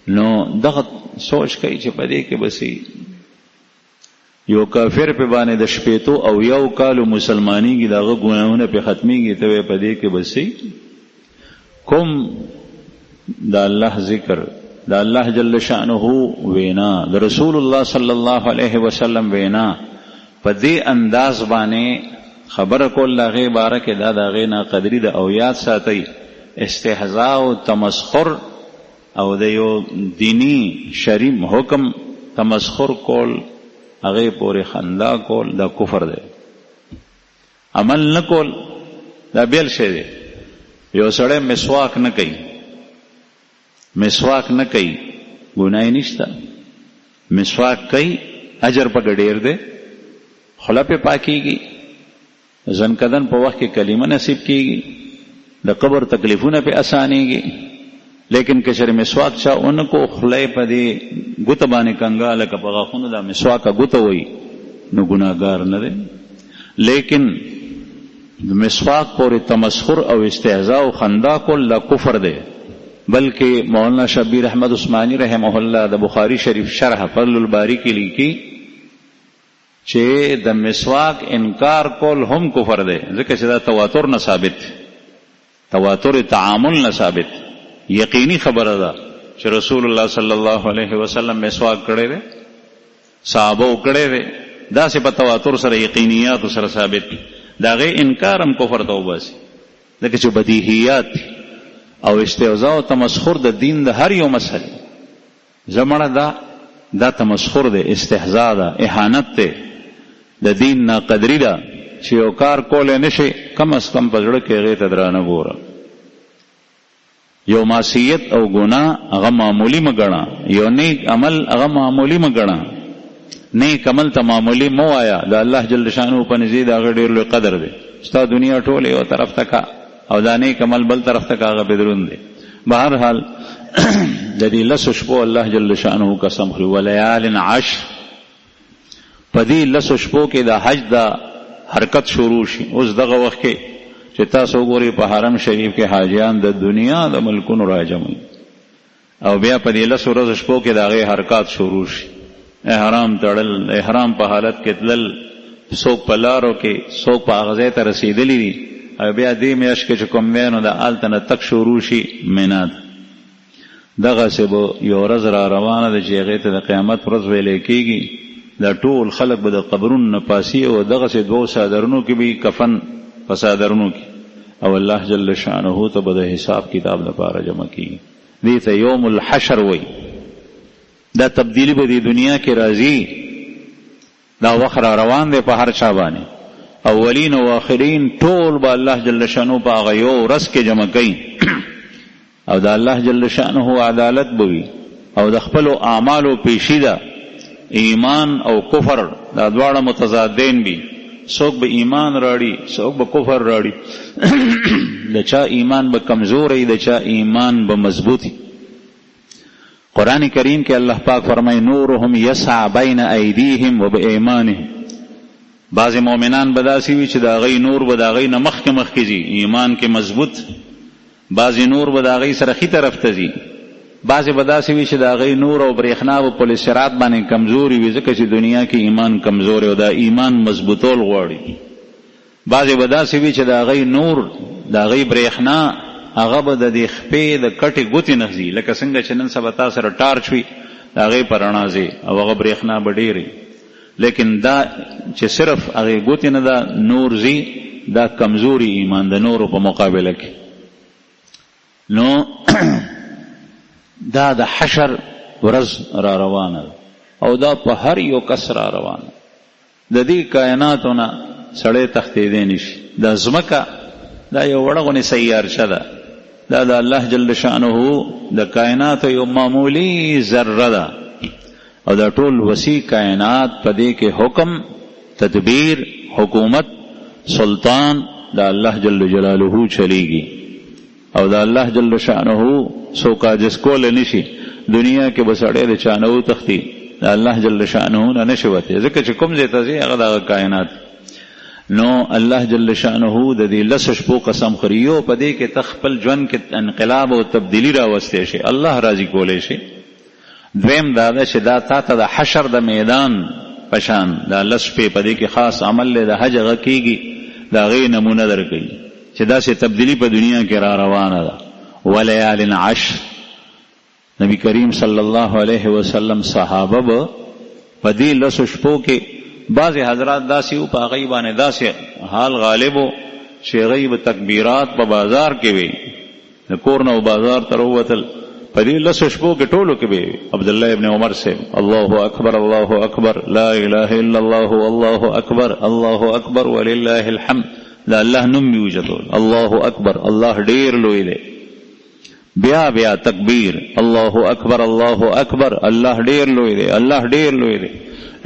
نو دغه سوچ کوي چې په دې کې به څه یو کافر په باندې د 61 کالو مسلمانېږي، د هغه ګناهونه پرې ختمېږي، ته وایې په دې کې به څه کوم د الله ذکر، د الله جل شانه وینا، د رسول الله صلی الله علیه وسلم وینا په دې انداز باندې خبره کول د هغې باره کې دا د هغې ناقدري ده. او یاد ساتئ، استهزاء او تمسخر او د یو دیني شریم حکم تمسخر کول، هغې پورې خندا کول، دا کفر دی. عمل نه کول دا بېل شی دی. یو سړی مسواک نه کوي، مسواک نه کوي، ګناه یې نشته. مسواک کوي، اجر پکې ډېر دی، خوله پې پاکېږي، ځنکدن په وخت کې کلمه نصیب کېږي، د قبر تکلیفونه پې اسانېږي. لیکن که چېرې مسواک چا ونه کو، خوله یې په دې ګوته باندې کنګاله که په غاښونو دا مسواکه ګوته وایي، نو ګناهګار نه دی. لیکن د مسواک پورې تمسخر او استهزاء او خندا کول دا کفر دی. بلکې مولانا شبیر احمد عثماني رحمه الله د بخاري شریف شرح فضل الباري کې لیکي چې د مسواک انکار کول هم کفر دی، ځکه چې دا تواتر نه ثابت دی، تواتر تعامل نه ثابت، یقیني خبره ده چې رسول الله صلی الله علیه وسلم مسواک کړی دی، صحابو کړی دی، داسې په تواتر سره یقینیاتو سره ثابت دي. د هغې انکار هم کفر ته وباسي، ځکه چې بدیهیات دي. او استهزاء او تمسخر د دین د هر یو مسئلې زمړه دا دا تمسخر دی، استهزاء ده، اهانت دی، د دین ناقدري ده چې یو کار کولی نه شي، کم از کم په زړه کې هغې ته درانه ګوره. یو معصیت او ګناه هغه معمولي مه ګڼه، یو نیک عمل هغه معمولي مه ګڼه، نیک عمل ته معمولي مه وایه. د الله جل شانه په نزدې د هغه ډېر لوی قدر دی. ستا دنیا ټوله یو طرف ته کا او دا نیک عمل بل طرف ته کا، هغه پرې دروند دی. بهرحال د دې لسو شپو الله جل شانه قسم خوري، ولیال عشر. په دې لسو شپو کې د حج د حرکت شروع شي. اوس دغه وخت کې چې تاسو وګورئ په حرم شریف کې حاجیان د دنیا د ملکونو راجمع او بیا په دې لسو ورځو شپو کې د هغې حرکات شروع شي. احرام تړل، احرام په حالت کې تلل، څوک په لارو کې، څوک په هغه ځای ته رسېدلي دي. او بیا دې میاشت کې چې کوم دی نو د هلته نه تک شروع شي مینا ته. دغسې به یو ورځ را روانه ده چې هغې ته د قیامت ورځ ویلی کېږي. دا ټول خلک به د قبرونو نه پاسي او دغسې دوو څادرونو کې به کفن په څادرونو کې، او الله جل شانه ته به د حساب کتاب لپاره جمع کېږي. دې ته یوم الحشر وایي. دا تبدیلی به دې دنیا کې راځي. دا وخت را روان دی په هر چا باندې، اولین او آخرین ټول به الله جل شانه په هغه یو ورځ کې جمع کوي. او د الله جل شانه عدالت به وي او د خپلو اعمالو پیشي ده. ایمان او کفر دا دواړه متضادین وي. څوک به ایمان راړي، څوک به کفر راړي. د چا ایمان به کمزوری، د چا ایمان به مضبوط. قرآن کریم کې الله پاک فرمایي نورهم یسعى بین ایدیهم وبایمانهم. بعضې مؤمنان به داسې وي چې د هغوی نور به د هغوی نه مخکې مخکې ځي، ایمان کې مضبوط، بعضې نور به د هغوی سره ښي طرف ته ځي، بعضې به داسې وي چې د هغوی نور او برېښنا به پل صراط باندې کمزوري وي، ځکه چې دنیا کې ایمان کمزوری او دا ایمان مضبوطول غواړي. بعضې به داسې وي چې د هغوی نور، د هغوی برېښنا هغه به د دې خپې د کټې ګوتې نه ځي، لکه څنګه چې نن سبا تا سره ټارچ وي د هغې په رڼا ځې او هغه برېښنا به ډېره وي، لیکن دا چې صرف هغې ګوتې نه دا نور ځي، دا کمزوري ایمان د نورو په مقابله کې. نو دا د حشر ورځ را روانه ده او دا په هر یو کس را روانه. د دې کایناتو نه سړی تښتېدی نه شي. دا ځمکه دا یو وړه غونې سیارچه ده، دا د الله جل شانه د کایناتو یو معمولي ذره ده او دا ټول وسیع کاینات په دې کې حکم، تدبیر، حکومت، سلطان د الله جل جلاله چلیږي. او د الله جل شانه څوک عاجز کولی نه شي. دنیا کې به سړی د چا نه وتښتي، د الله جل شانه نه نه شي وتی، ځکه چې کوم ځای ته ځي هغه د هغه کاینات. نو الله جل شانه د دې لسو شپو قسم خوري، یو په دې کې ته خپل ژوند کې انقلاب او تبدیلي راوستی شي، الله راضي کولی شي. دویم دا ده چې دا تا ته د حشر د میدان په شان دا لس شپې په دې کې خاص عمل دی، د حج هغه کېږي، د هغې نمونه درکوي چې داسې تبدیلي په دنیا کې را روانه ده. ولیال عشر، نبی کریم صلی الله علیه وسلم صحابه به په دې لسو شپو کې بعضې حضرات داسې وو په هغوی باندې داسې حال غالب و چې هغوی به تکبیرات په بازار کې وي، د کور نه بازار ته راووتل، په دې لسو شپو کې ټولو کې به عبدالله ابن عمر صاحب الله اکبر الله اکبر لا اله الا الله والله اکبر الله اکبر ولله الحمد، د الله نوم یې اوچتول، الله اکبر، الله ډېر لوی دی، بیا بیا تکبیر، الله اکبر الله اکبر، الله ډېر لوی دی، الله ډېر لوی دی،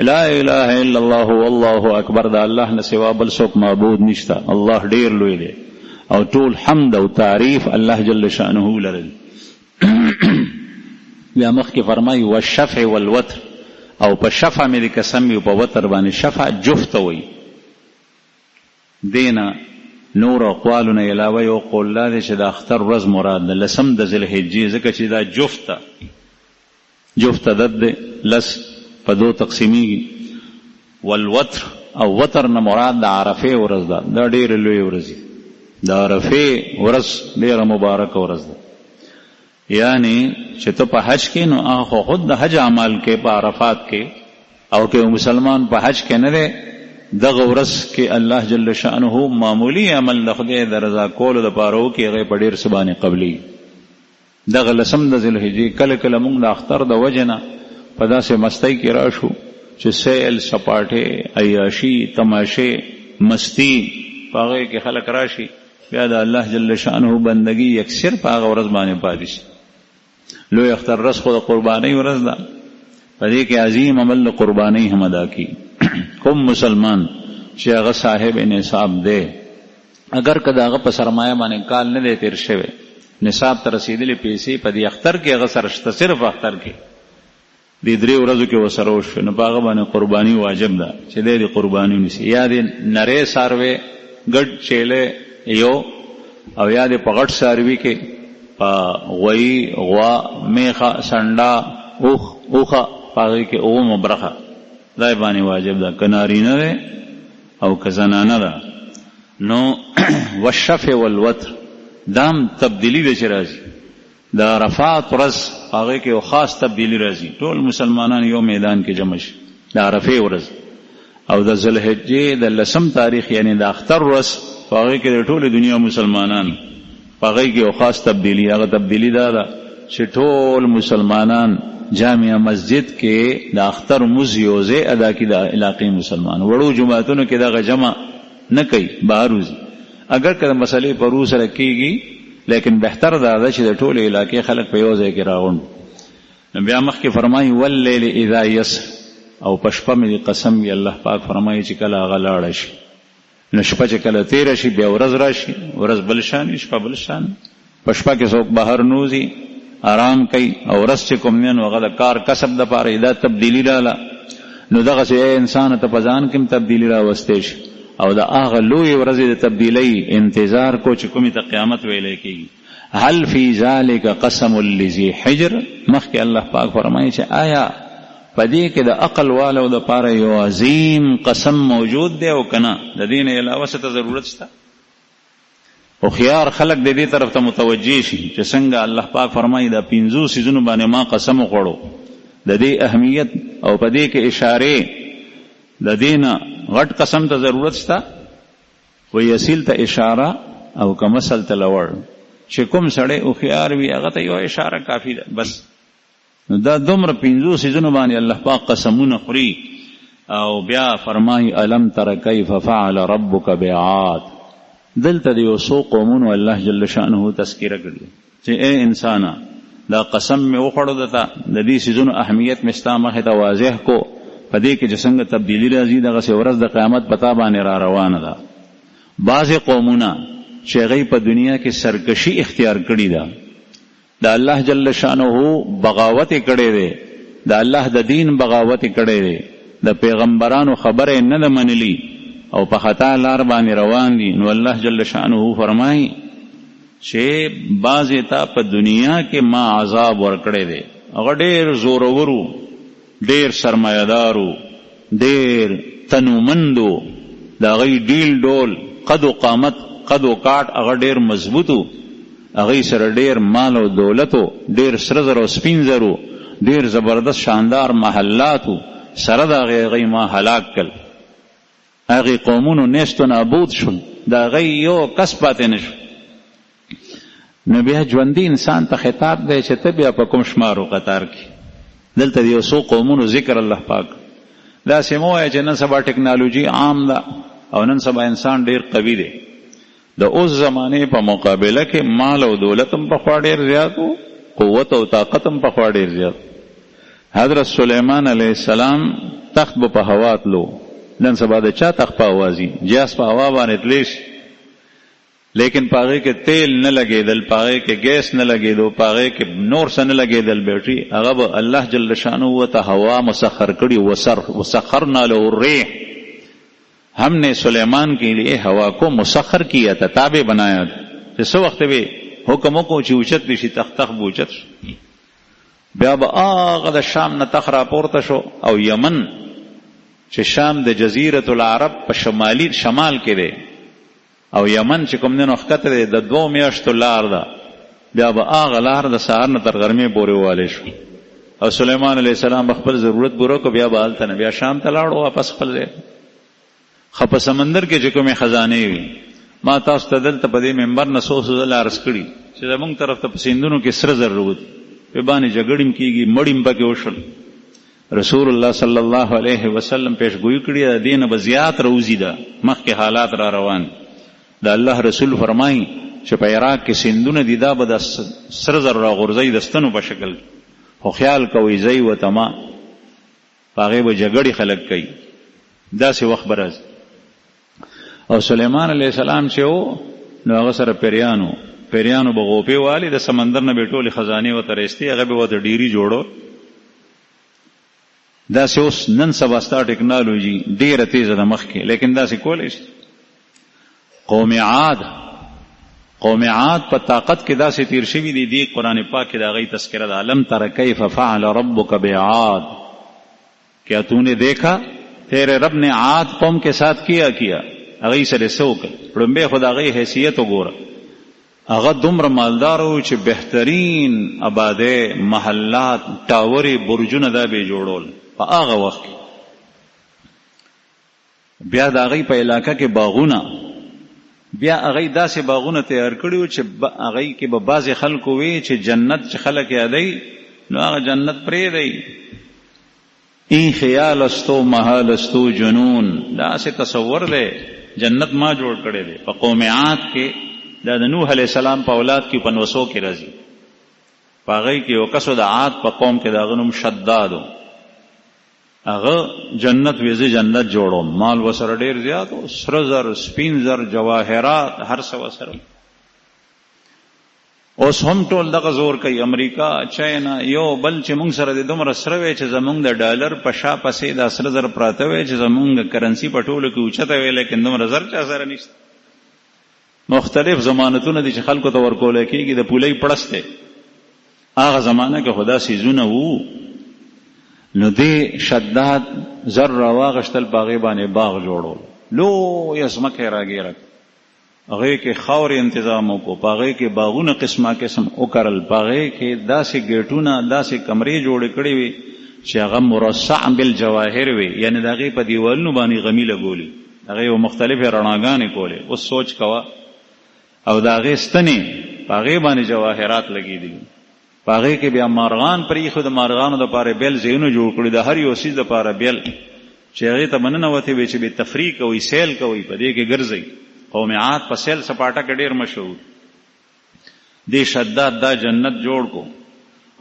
لا اله الا الله والله اکبر، د الله نه سوا بل څوک معبود نشته، الله ډېر لوی دی، او ټول حمد او تعریف الله جل شانه لره. بیا مخکې فرمایي والشفع والوتر، او په شفع مې د قسم وي په وتر باندې، شفع جفت وایي. دې نه نور اقوالو نه علاوه یو قول دا دی چې د اختر ورځ مراد ده، لسم د ذوالحجې، ځکه چې دا جفت ده، جفت عدد دی، لس په دو تقسیمیږي. والوتر، او وتر نه مراد د عرفې ورځ ده، دا ډېره لویه ورځ ده، د عرفې ورځ ډېره مبارکه ورځ ده. یعنی چې ته په حج کې نو هغه خو خود د حج اعمال کې په عرفات کې، او که مسلمان په حج کې نه دی دغه ورځ کې الله جل شانه معمولی عمل د خدای د رضا کولو دپاره وکړي، هغه په ډېر څه باندې قبلېږي. دغه لسم د ذوالحجې کله کله موږ د اختر د وجې نه په داسې مستۍ کې راشو چې سیل، سپاټې، عیاشي، تماشې، مستي په هغې کې خلک راشي، بیا د الله جل شانه بندګي یکسر په هغه ورځ باندې پاتې شي. لوی اختر ورځ خو د قربانۍ ورځ ده، په دې کې عظیم عمل د قربانۍ هم ادا کړي. کوم مسلمان چې هغه صاحب نصاب دی، اګر که د هغه په سرمایه باندې کال نه دی تېر شوی، نصاب ته رسېدلې پیسې په دې اختر کې هغه سره شته، صرف اختر کې دې درې ورځو کې ورسره وشوې، نو په هغه باندې قرباني واجب ده چې دی دې قرباني ونیسي. یا دې نری څاروی ګډ چیلی یو، او یا دې په غټ څاروي کې په غویي، غوا، میښه، سنډا، اوښ، اوښه، په هغې کې اوومه برخه دا یې باندې واجب ده، که نارینه دی او که زنانه ده. نو والشفع والوتر دا هم تبدیلي ده چې راځي. د عرفات ورځ په هغې کې یو خاص تبدیلي راځي، ټول مسلمانان یو میدان کې جمع شي د عرفې ورځ، او د ذوالحجې د لسم تاریخ یعنی د اختر ورځ په هغې کې د ټولې دنیا مسلمانان په هغې کې یو خاص تبدیلي، هغه تبدیلي دا ده چې ټول مسلمانان جامع مسجد کې د اختر لمونځ یو ځای ادا کړي. د علاقې مسلمان وړو جوماتونو کې دغه جمع نه کوي، بهر وځي، اګر که د مسئلې په روح سره کېږي، لیکن بهتر دا ده چې د ټولې علاقې خلک په یو ځای کې راغونډ. نو بیا مخکې فرمایي واللیل اذا یسر، او په شپه مې دې قسم وي، الله پاک فرمایي چې کله هغه لاړه شي، نو شپه چې کله تېره شي بیا ورځ راشي، ورځ بل شان وي، شپه بل شان. په شپه کې څوک بهر نه وځي، آرام کوي، او ورځ چې کوم دی نو هغه د کار کسب دپاره یې دا تبدیلي راله. نو دغسې ای انسانه ته په ځان کې هم تبدیلي راوستی شي او د هغه لویې ورځې د تبدیلۍ انتظار کو چې کومې ته قیامت ویلی کېږي. هل فی ذلک قسم لذی حجر، مخکې الله پاک فرمایي چې آیا په دې کې د عقل والو دپاره یو عظیم قسم موجود دی او که نه، د دې نه علاوه څه ته ضرورت شته؟ هوښیار خلک د دې طرف ته متوجه شي چې څنګه الله پاک فرمایي دا پنځو څیزونو باندې ما قسم وخوړو، د دې اهمیت او په دې کې اشارې، د دې نه غټ قسم ته ضرورت شته؟ وایي اصیل ته اشاره او که مثل ته لوړ، چې کوم سړی هوښیار وي هغه ته یوه اشاره کافي ده بس. نو دا دومره پنځو څیزونو باندې الله پاک قسمونه خوري او بیا فرمایي الم تر کیف فعل ربک بعاد. دلته د یو څو قومونو الله جل شانه تذکره کړې چې ای انسانه دا قسم مې وخوړو درته، د دې څیزونو اهمیت مې ستا مخې ته واضح کو، په دې کې چې څنګه تبدیلي راځي دغسې ورځ د قیامت په تا باندې را روانه ده. بعضې قومونه چې هغوی په دنیا کې سرکشي اختیار کړې ده، د الله جل شانه بغاوت یې کړی دی، د الله د دین بغاوت یې کړی دی، د پیغمبرانو خبره یې نه ده منلي او په خطا لار باندې روان دي، نو الله جل شانه فرمایي چې بعضې ته په دنیا کې ما عذاب ورکړی دی، هغه ډېر زورور وو، ډېر سرمایه دار وو، ډېر تنومند وو، د هغوی ډیل ډول، قد و قامت، قد و کاټ هغه ډېر مضبوط وو، هغوی سره ډېر مال او دولت وو، ډېر سره زر او سپین زر وو، ډېر زبردست شاندار محلات وو، سره د هغې هغوی ما هلاک کړل. هغې قومونو نیست و نابود شول، د هغوی یو کس پاتې نه شو. نو بیا ژوندي انسان ته خطاب دی چې ته بیا په کوم شمار و قطار کې. دلته د یو څو قومونو ذکر الله پاک. داسې مه وایه چې نن سبا ټکنالوژي عام ده او نن سبا انسان ډیر قوي دی. د اوس زمانې په مقابله کې مال او دولت هم پخوا ډیر زیات وو، قوت او طاقت هم پخوا ډیر زیات. حضرت سلیمان علیه السلام تخت به په هوا تلو، نن سبا د چا تخت په هوا ځي؟ جهاز په هوا باندې تلی شي، لیکن په هغې کې تیل نه لګېدل، په هغې کې ګیس نه لګېدو، په هغې کې نور څه نه لګېدل، بیټري هغه به الله جل شانه ورته هوا مسخر کړي. وسخرنا له الریح، ہم نے سلیمان کے لیے ہوا کو مسخر کیا تھا، تابع بنایا تھا، چې څه وخت به حکم وکړو چې اوچت دې شي، تخت تخت به اوچت شو. بیا به هغه د شام نه تخت راپورته شو او یمن چې شام د جزیرة العرب په شمالي شمال کې دی او یمن چې کوم دی نو ښکته دی، د دوو میاشتو لار ده، بیا به هغه لار د سهار نه تر غرمې پورې ووالی شو او سلیمان علیه السلام به خپل ضرورت پوره کړو، بیا به هلته نه بیا شام ته لاړو واپس خپل ځای. خو په سمندر کې چې کومې خزانې وي، ما تاسو ته دلته په دې منبر نه څو څو ځله عرض کړي چې زمونږ طرف ته په سیندونو کې سره زر راوتي، په باندې جګړې هم کېږي، مړي هم پکې وشول. رسول الله صلی الله علیه وسلم پیشګویي کړې ده، دې نه به زیات راوځي، ده مخکې حالات را روان دي. د الله رسول فرمایي چې په عراق کې سیندونه دي، دا به د سره زر راغورځوي د ستنو په شکل کې، خو خیال کوئ ځئ ورته مه، په هغې به جګړې خلک کوي، داسې وخت به راځي. او سلیمان علیه السلام چې و نو هغه سره پیریانو، پیریانو به غوپې والي، د سمندر نه به ټولې خزانې ورته راایستې، هغه به ورته ډیري جوړول. داسې اوس نن سبا ستا ټکنالوژي ډېره تیزه ده مخکې، لیکن داسې کولی شي. قوم عاد، قوم عاد په طاقت کې داسې تیر شوي دي، دې قرآن پاک کې د هغوی تذکره ده. الم تر کیف فعل ربک بعاد، کیا تو نے دیکھا تیرے رب نے عاد قوم کے ساتھ کیا کیا، هغوی سره یې څه وکړل؟ ړومبی خو د هغوی حیثیت وګوره، هغه دومره مالدار و چې بهترین آبادۍ، محلات، ټاورې، برجونه دا به یې جوړول په هغه وخت کې. بیا د هغوی په علاقه کې باغونه، بیا هغوی داسې باغونه تیار کړي وو چې هغوی کې به بعضې خلکو وي چې جنت چې خلک یادوي نو هغه جنت پرېږدئ. ای خیال استو محال استو جنون، داسې تصور دی جنت ما جوړ کړی دی. په قوم عاد کې دا د نوح علیه السلام په اولاد کې په نوسو کې راځي، په هغې کې یو کس و د عاد په قوم کې، د هغه نوم شداد و. هغه جنت وی زه جنت جوړوم، مال ورسره ډېر زیات و، سره زر، سپین زر، جواهرات، هر څه ورسره. اوس هم ټول دغه زور کوي، امریکا، چاینا، یو بل چې موږ سره د دومره سره وی چې زمونږ د ډالر په شا پسې دا سره زر پراته وی چې زمونږ کرنسي په ټولو کې اوچته وی، لیکن دومره زر چا سره نشته. مختلف ضمانتونه دي چې خلکو ته ورکول کېږي، د پولۍ پړس دی. هغه زمانه کې خو دا څیزونه وو. نو دې شداد زر راواغشتل، په هغې باندې باغ جوړول، لویه ځمکه یې راګېره کړه، هغې کې خاورې انتظام وکړو، په هغې کې باغونه قسمه قسم وکرل، په هغې کې داسې ګېټونه داسې کمرې جوړې کړې وې چې هغه مرصع بالجواهر وې، یعنې د هغې په دیوالونو باندې غمي لګولي، هغې یو مختلفې رڼاګانې کولې. اوس سوچ کوه، او د هغې ستنې په هغې باندې جواهرات لګېدلي، په هغې کې بیا مارغان پرېښو، د مارغانو دپاره بېل ځایونه جوړ کړي، د هر یو څیز دپاره بېل، چې هغې ته به ننوتې وي چې بې تفریح کوئ، سیل کوئ، په دې کې ګرځئ. قوم عاد په سیل سپاټه کې ډېر مشهور دې شداد دا جنت جوړ کو،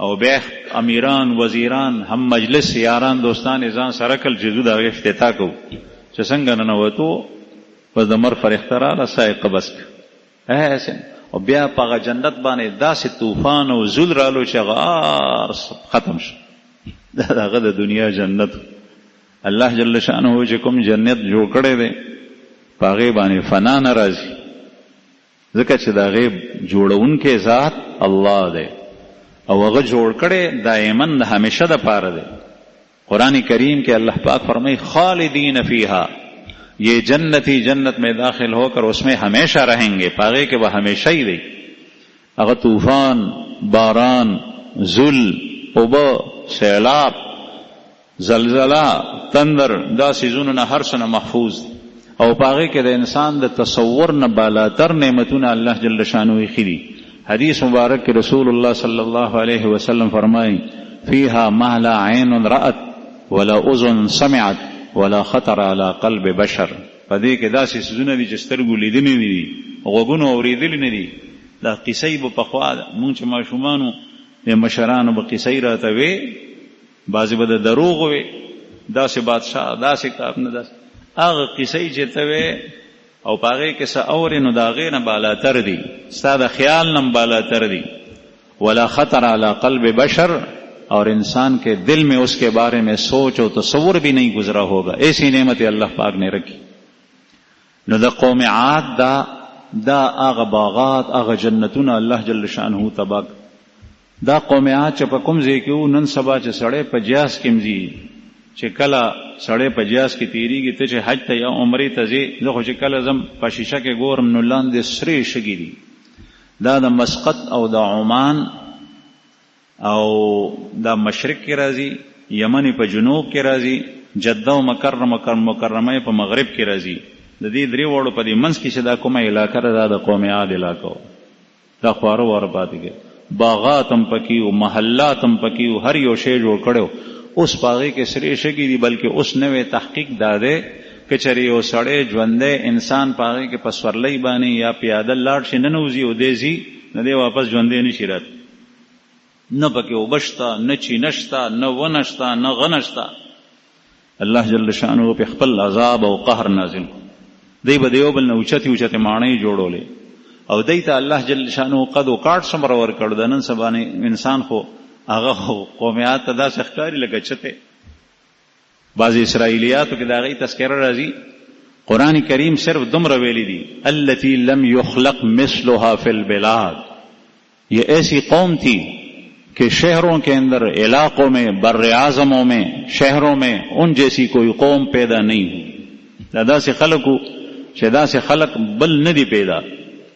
او بیا امیران، وزیران، هم مجلس، یاران، دوستان یې ځان سره کړل چې ځو د هغې افتتاح کوو. چې څنګه ننوتو، بس د مر فرښته راغله، ساه یې قبض کړه. هسې او بیا په هغه جنت باندې داسې طوفان او زول رالو چې هغه هر څه ختم شو. دا د هغه د دنیا جنت. الله جل شانه چې کوم جنت جوړ کړی دی په هغې باندې فنا نه راځي، ځکه چې د هغې جوړونکی ذات الله دی، او هغه جوړ کړی دائما د همیشه دپاره دی. قرآن کریم کې الله پاک فرمایي خالدین فیها، یہ جنتی جنت میں داخل ہو کر اس میں ہمیشہ رہیں گے، په هغې کې به همیشه یې دی. هغه طوفان، باران، ذل، اوبه، سیلاب، زلزله، تندر، دا څیزونو نه هر څه نه محفوظ دي، او په هغې کې د انسان د تصور نه بالاتر نعمتونه الله جل شانه ایښي دي. حدیث مبارک کې رسول الله صلی الله علیه وسلم فرمایي فیها ما لا عین رأت ولا اذن سمعت ولا خطر على قلب بشر. په دې کې داسې څیزونه دي چې سترګو لیدلي نه دي، غوږونو اورېدلي نه دي. دا قیصې به پخوا مونږ چې ماشومانو د مشرانو به قیصې راته وې، بعضې به د دروغو وې، داسې بادشاه، داسې کار نه، داسې هغه قیصې چې ته وې او په هغې کې څه اورې نو د هغې نه بالاتر دي، ستا د خیال نه هم بالاتر دي. ولا خطر على قلب بشر، اور انسان کے دل میں اس کے بارے میں سوچ و تصور بھی نہیں گزرا ہوگا، ایسی نعمت اللہ پاک نے رکھی. نو د قوم عاد دا دا هغه باغات، هغه جنتونه الله جل شانه تباک. دا قوم عاد چې په کوم ځای کې وو، نن سبا چې سړی په جهاز کې ځي، چې کله سړی په جهاز کې تېرېږي، ته چې حج ته یا عمرې ته ځې، زه خو چې کله ځم په شیشه کې ګورم نو لاندې سرې شګې دي. دا د مسقط او د عمان او دا مشرق کې راځي، یمن په جنوب کې راځي، جده او مکرمه په مغرب کې راځي. د دې درې واړو په دې منځ کې چې دا کومه علاقه ده، دا د قوم عاد علاقه وه. دا خواره واره پاتې کېده، باغات هم پکې وو، محلات هم پکې وو، هر یو شی جوړ کړی و. اوس په هغې کې سرې شګې دي، بلکې اوس نوی تحقیق دا دی که چېرې یو سړی ژوندی انسان په هغې کې په سورلۍ باندې یا پیاده لاړ شي، ننوځي او دی ځي، نو دی واپس ژوندی نه شي راتلی. نه پکې اوبه شته، نه چینه شته، نه ونه شته، نه غنه شته. الله جل شانه په خپل عذاب او قهر نازل کړو. دی به د یو بل نه اوچتې اوچتې ماڼۍ جوړولې، او دی ته الله جل شانه قد و کاټ څومره ورکړ. د نن سبا انسان خو هغه خو قوم عاد ته داسې ښکاري لکه چته. بعضې اسرائیلیاتو کې د هغې تذکره راځي، قرآن کریم صرف دومره ویلي دي التي لم يخلق مثلها في البلاد. یہ ایسی قوم تھی کہ شہروں کے اندر، علاقوں میں، بر اعظموں میں، شہروں میں ان جیسی کوئی قوم پیدا نہیں ہوئی. دا داسې خلق وو چې داسې خلق بل نه دي پیدا.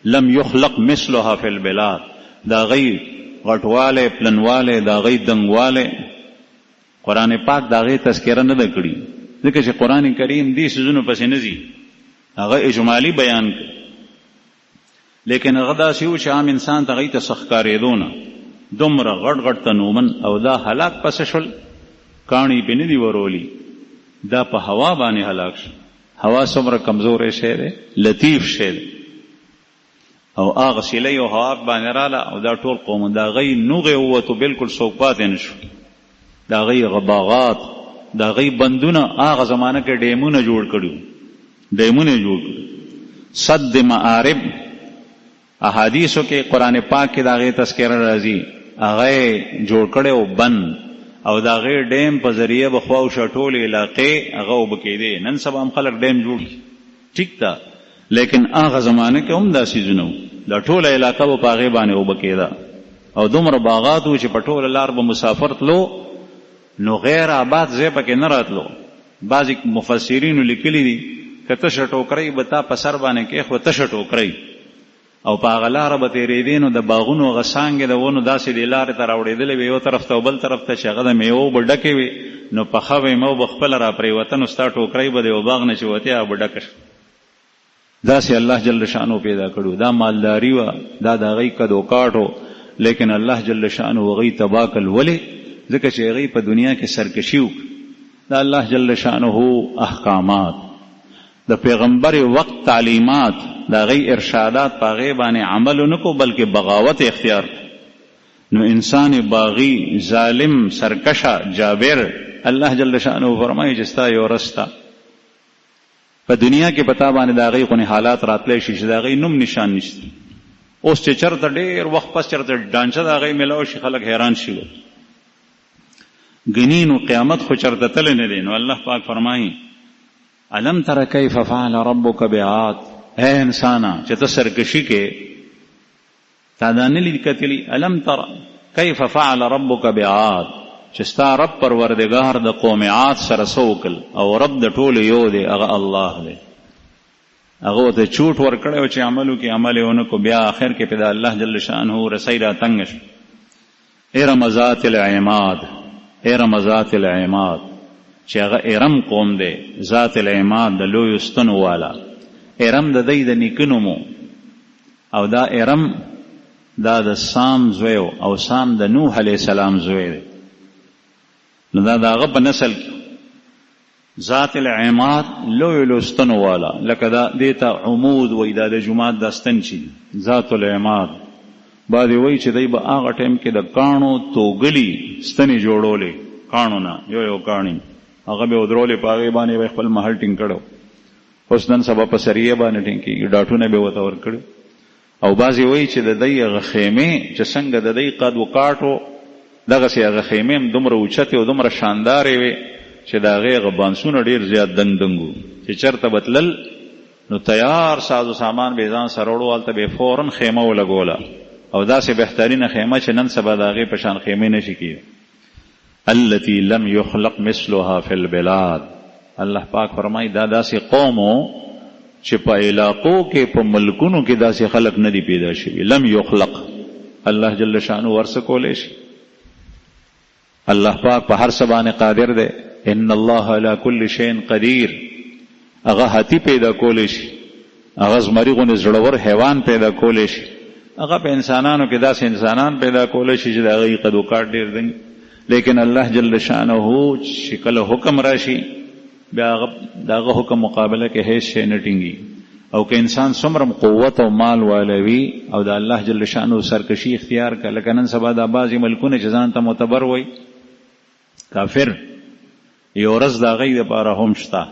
لم يخلق مثلها في البلاد. دا غي غټواله، پلنواله، دا غي دنګواله، قرآن پاک دا غي تذکره نه ده کړې، ځکه چې قرآن کریم دې څیزونو پسې نه ځي، هغه اجمالي بیان کړي. لیکن هغه داسې و چې عام انسان ته هغوی ته څه ښکارېدو نه، دومره غټ غټ تنومن. او دا هلاک پسې شول، کاڼي پې نه دي ورولي، دا په هوا باندې هلاک شو. هوا څومره کمزوری شی دی، لطیف شی دی، او هغه سیلۍ او هوا باندې راله، او دا ټول قوم د هغوی نوغې ووتو، بالکل څوک پاتې نه شو. د هغوی هغه باغات، د هغوی بندونه، هغه زمانه کې ډیمونه جوړ کړي وو، ډیمونه یې جوړ کړي. سد معارب احادیثو کې قرآن پاک کې د هغې تذکره راځي، هغه یې جوړ کړی و بند او د هغې ډیم په ذریعه به خواوشا ټولې علاقې هغه اوبه کېدې. نن سبا هم خلک ډیم جوړ کړي ټیک ده، لیکن هغه زمانه کې هم دا څیزونه وو، دا ټوله علاقه به په هغې باندې اوبه کېده او دومره باغات وو چې په ټوله لار به مسافر تلو نو غیر آباد ځای پکې نه راتلو. بعضې مفسرینو لیکلي دي که تشه ټوکرۍ به تا په سر باندې کېښوه، تشه ټوکرۍ، او په هغه لاره به تېرېدې نو د باغونو هغه څانګې د ونو داسې دې لارې ته راوړېدلې وې یو طرف ته او بل طرف ته چې هغه د مېوو به ډکې وې نو پخه وېمه به خپله راپرېوته نو ستا ټوکرۍ به د یوه باغ نه چې وتې هغه به ډکه شوه. داسې الله جل شانه پیدا کړو. دا مالداري وه، دا د هغوی کد و کاټ و، لیکن الله جل شانه هغوی تباه کړل. ولې؟ ځکه چې هغوی په دنیا کې سرکشي وکړه. د الله جل شانه احکامات، د پیغمبر وخت تعلیمات، د هغوی ارشادات په هغې باندې عمل ونه کړو، بلکې بغاوت یې اختیار کړ. نو انسان باغي، ظالم، سرکشه، جابر، الله جل شانه فرمایي چې ستا یو ورځ شته په دنیا کې په تا باندې د هغوی غونې حالات راتلی شي چې د هغوی نوم نشان نشته. اوس چې چرته ډېر وخت پس چرته ډانچه د هغوی ملاو شي، خلک حیران شي. ګني نو قیامت خو چرته تللی نه دی. نو الله پاک فرمایي الم تر کیف فعل ربک بعاد، اے انسانه چې ته سرکشي کې تا دا نه لید کتلی، الم تر کیف فعل ربک بعاد، چې ستا رب پروردګار د قوم عاد سره څه وکړل، او رب د ټولو یو دی، هغه الله دی. هغه ورته چوټ ورکړی و چې عمل وکړي، عمل یې ونه کړو، بیا آخر کې پرې د الله جل شانه رسۍ را تنګه شوه. ارم ذات العماد، ارم ذات العماد، چې هغه ارم قوم دی، ذات العماد د لویو ستنو والا. ارم د دی د نیکه نوم و، او دا ارم دا د سام زوی و، او سام د نوح علیه السلام زوی دی، نو دا د هغه په نسل کې ذات العماد لویو لویو ستنو والا، لکه دا دې ته عمود وایي، دا د جومات دا ستن چې دي ذات العماد. بعضې وایي چې دی به هغه ټایم کې د کاڼو توګلي ستنې جوړولې، کاڼو نه یو یو کاڼي هغه به ودرولې، په هغې باندې به خپل محل ټینګ کړی. اوس نن سبا په سریه باندې ټینګ کېږي، ډاټونه به ورته ورکړي. او بعضې وایي چې د دی هغه خیمې چې څنګه د دی قد و کاټ و، دغسې هغه خیمې هم دومره اوچتې او دومره شاندارې وې چې د هغې هغه بانسونه ډېر زیات دنګ دنګ وو، چې چېرته به تلل نو تیار ساز و سامان به یې ځان سره وړو، هلته به یې فوراً خیمه ولګوله، او داسې بهترینه خیمه چې نن سبا د هغې په شان خیمې نه شي کېدی. التي لم يخلق مثلها في البلاد، الله پاک فرمایي دا داسې قوم و چې په علاقو کې په ملکونو کې داسې خلک نه دي پیدا شوي. لم يخلق، الله جل شانه ورڅه کولی شي. الله پاک په هر څه باندې قادر دی. ان الله على كل شيء قدیر. هغه هاتي پیدا کولی شي، هغه زمري غوندې زړور حیوان پیدا کولی شي، هغه په انسانانو کې داسې انسانان پیدا کولی شي چې د هغوی قد و کاټ ډېر دنګ. لیکن الله جل شانه چې کله حکم راشي بیا هغه د هغه حکم مقابله کې هیڅ شی نه ټینګي. او که انسان څومره قوت او مال والوي او د الله جل شانه سرکشي اختیار کړه، لکه نن سبا دا بعضې ملکونه چې ځان ته معتبر وایي کافر، یو ورځ د هغوی دپاره هم شته.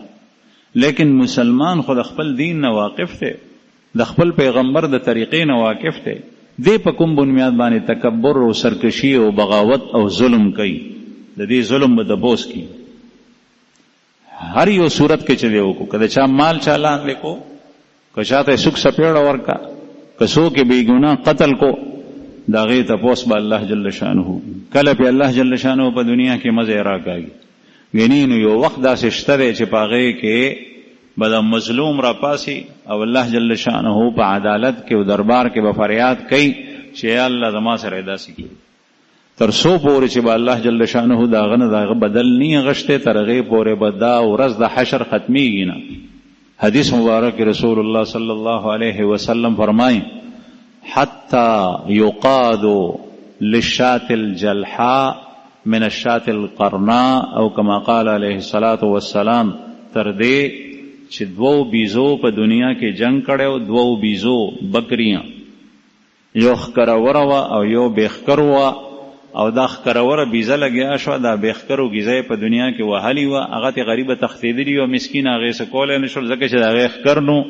لیکن مسلمان خو د خپل دین نه واقف دی، د خپل پیغمبر د طریقې نه واقف دی، دی په کوم بنیاد باندې تکبر او سرکشي او بغاوت او ظلم کوي؟ د دې ظلم به تپوس کړي هر یو صورت کې چې دی وکړو. که د چا مال چا لاندې کو، که چا ته څوک څپېړه ورکړه، که څوک یې بېګناه قتل کو، د هغې تپوس به الله جل شانه کله پې الله جل شانه په دنیا کې مزه راکاږي. ګنې نو یو وخت داسې شته دی چې په هغې کې به د مظلوم راپاسي او الله جل شانه په عدالت کې او دربار کې به فریاد کوي چې یا الله زما سره یې داسې کړي. تر څو پورې چې به الله جل شانه د هغه نه د هغه بدل نه وي اخیستی، تر هغې پورې به دا ورځ د حشر ختمېږي نه. حدیث مبارک رسول الله صلی الله علیه وسلم فرمایي حتی یقاد للشاة الجلحاء من الشاة القرناء او کما قال علیه الصلاة والسلام، تر دې چې دوو بیزو په دنیا کې جنګ کړی و، دوو بیزو بکریاں، یو ښکروره وه او یو بې ښکرو وه، او دا ښکروره بیزه لګیا شوه، دا بې ښکرو ګیزه یې په دنیا کې وهلي وه، هغه ترې غریبه تښتېدلي وه، مسکینه هغې څه کولی نه شول ځکه چې د هغې ښکر نو.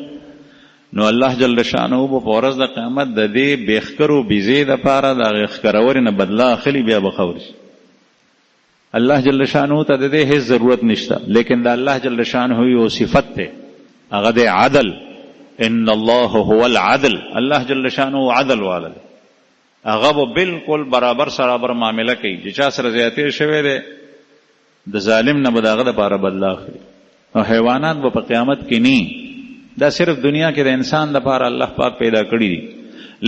نو الله جل شانه به په ورځ د قیامت د دې بېښکرو بیزې دپاره د هغې ښکرورې نه بدله اخلي، بیا به خاورې شي. الله جل شانه ته د دې هېڅ ضرورت نشته، لیکن د الله جل شانه یو صفت دی، هغه دی عدل. ان الله هو العدل، الله جل شانه عدل والا دی، هغه به بالکل برابر سرابر معامله کوي. چې چا سره زیاتی شوی دی د ظالم نه به د هغه دپاره بدله اخلي. نو حیوانات به په قیامت کې نی، دا صرف دنیا کې د انسان دپاره الله پاک پیدا کړي دي،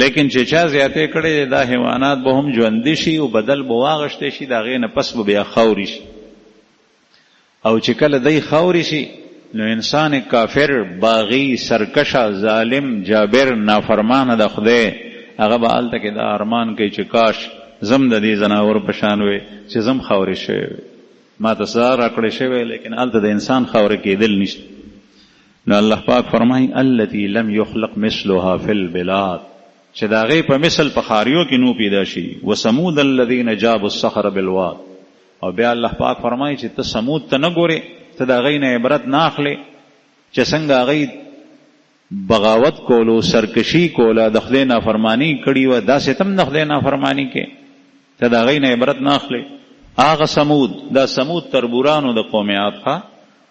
لیکن چې چا زیاتې کړې دي دا حیوانات به هم ژوندي شي او بدل به واغشتی شي، د هغې نه پس به بیا خاورې شي. او چې کله دی خاورې شي نو انسان کافر، باغي، سرکشه، ظالم، جابر، نافرمانه د خدای، هغه به هلته کې دا ارمان کوي چې کاش زم د دې ځناور په شان وی چې زم خاورې شوی وی، ما ته سزا راکړې شوی، لیکن هلته د انسان خاورې کېدل نشته. نو الله پاک فرمایي التي لم يخلق مثلها في البلاد، چې د هغې په مثل په ښاریو کې نو پیدا شي. وثمود الذين جابوا الصخر بالواد، او بیا الله پاک فرمایي چې ته ثمود ته نه ګورې، ته د هغوی نه عبرت نه اخلې چې څنګه هغوی بغاوت کولو، سرکشي کوله، د خدای نافرماني کړي وه، داسې ته هم د خدای نافرماني کې، ته د هغوی نه عبرت نه اخلې. هغه ثمود، دا ثمود تربورانو د قوم عاد ښه،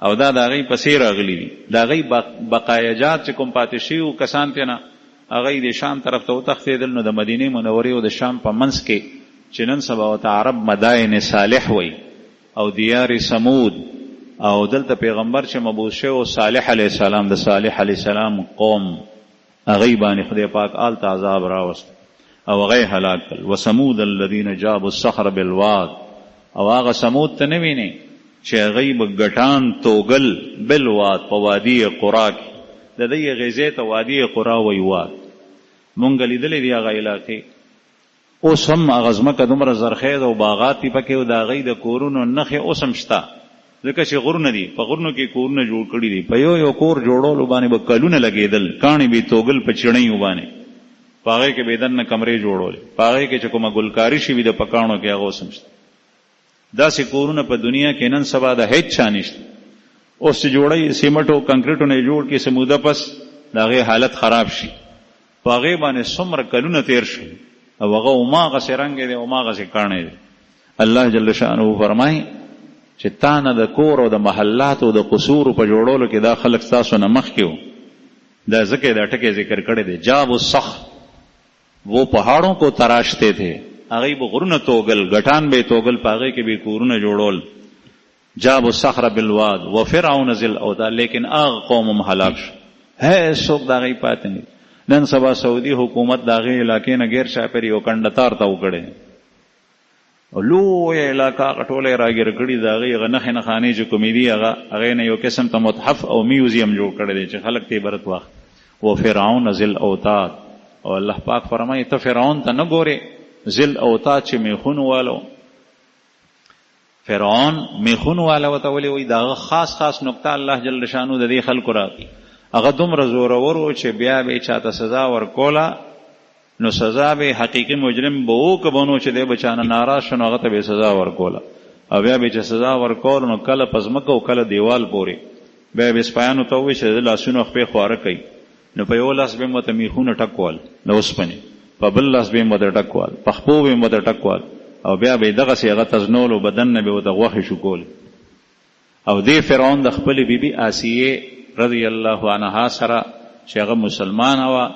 او دا د هغوی پسې راغلي دي، د هغوی بقایجات چې کوم پاتې شوي وو کسان ترې نه، هغوی د شام طرف ته وتښتېدل. نو د مدینې منورې او د شام په منځ کې چې نن سبا ورته عرب مداین صالح وایي او دیار ثمود، او دلته پیغمبر چې مبعوث شوی و صالح علیه السلام، د صالح علیه السلام قوم، هغوی باندې خدای پاک هلته عذاب راوست او هغه یې هلاک کړل. وثمود الذین جابوا الصخر بالواد، او هغه ثمود ته نه وینې چې هغوی به ګټان توږل بالواد، په وادي قرا کې، د دوی هغې ځای ته وادي قرا وایي. واد مونږ لیدلې دي هغه علاقې، اوس هم هغه ځمکه دومره زرخیز او باغات دي پکې، او د هغوی د کورونو نښې اوس هم شته، ځکه چې غرونه دي، په غرونو کې کورونه جوړ کړي دي. په یو یو کور جوړولو باندې به کلونه لګېدل، کاڼي به یې توږل په چڼیو باندې، په هغې کې به یې دننه کمرې جوړولې، په هغې کې چې کومه ګلکاري شوي ده په کاڼو کې، هغه اوس هم شته. داسې کورونه په دنیا کې نن سبا د هېڅ چا نشته. اوس چې جوړوي سیمټو کنکریټو نه یې جوړ کړي، څه موده پس د هغې حالت خراب شي، په هغې باندې څومره کلونه تېر شول او هغه هماغسې رنګ دی، هماغسې کاڼی دی. الله جل شانه فرمایي چې تا نه د کور او د محلاتو د قصورو په جوړولو کې دا خلک ستاسو نه مخکې وو، دا ځکه یې دا ټکی ذکر کړی دی. جابو الصخر، وہ پهاړوں کو تراشتے تھے، هغوی به غرونه توږل، ګټان به یې توږل، په هغې کې به یې کورونه جوړول. جابوا الصخر بالواد وفرعون ذی الاوتاد، لیکن هغه قوم هم هلاک شو، هیڅوک د هغوی پاتې نه دي. نن سبا سعودي حکومت د هغې علاقې نه ګیر چاپېر یو کنډه تار تاو کړی، لویه علاقه هغه ټوله یې راګیر کړي، د هغې هغه نښې نښانې چې کومې دي هغه هغې نه یو قسم ته متحف او میوزیم جوړ کړی دی چې خلک ترې عبرت واخلي. وفرعون ذی الاوتاد، او الله پاک فرمایي ته فرعون ته نه ګورې، ذی الاوتاد چې میخونو والو، فرعون میخونو والا ورته ولې وایي؟ د هغه خاص خاص نکته الله جل شانو د دې خلکو راکړي. هغه دومره زورور و چې بیا به یې چاته سزا ورکوله، نو سزا به حقیقي مجرم به و که به نو چې دی به چا نه ناراض شو نو هغه ته به سزا ورکوله، او بیا به چې سزا ورکوله نو کله په ځمکه او کله دیوال پورې، بیا به سپایانو ته ووایي چې د ده لاسونه خپې خواره کوي، نو په یوه لاس به یې ورته میخونه ټک وهل د اوسپنې، په بل لاس به یې ورته ټک وهل، په خپو به یې ورته ټک وهل، او بیا به یې دغسې هغه تزنولو، بدن نه به ورته غوښې شوکولې. او دې فرعون د خپلې بي بي آسیې رضی الله عنها سره چې هغه مسلمانه وه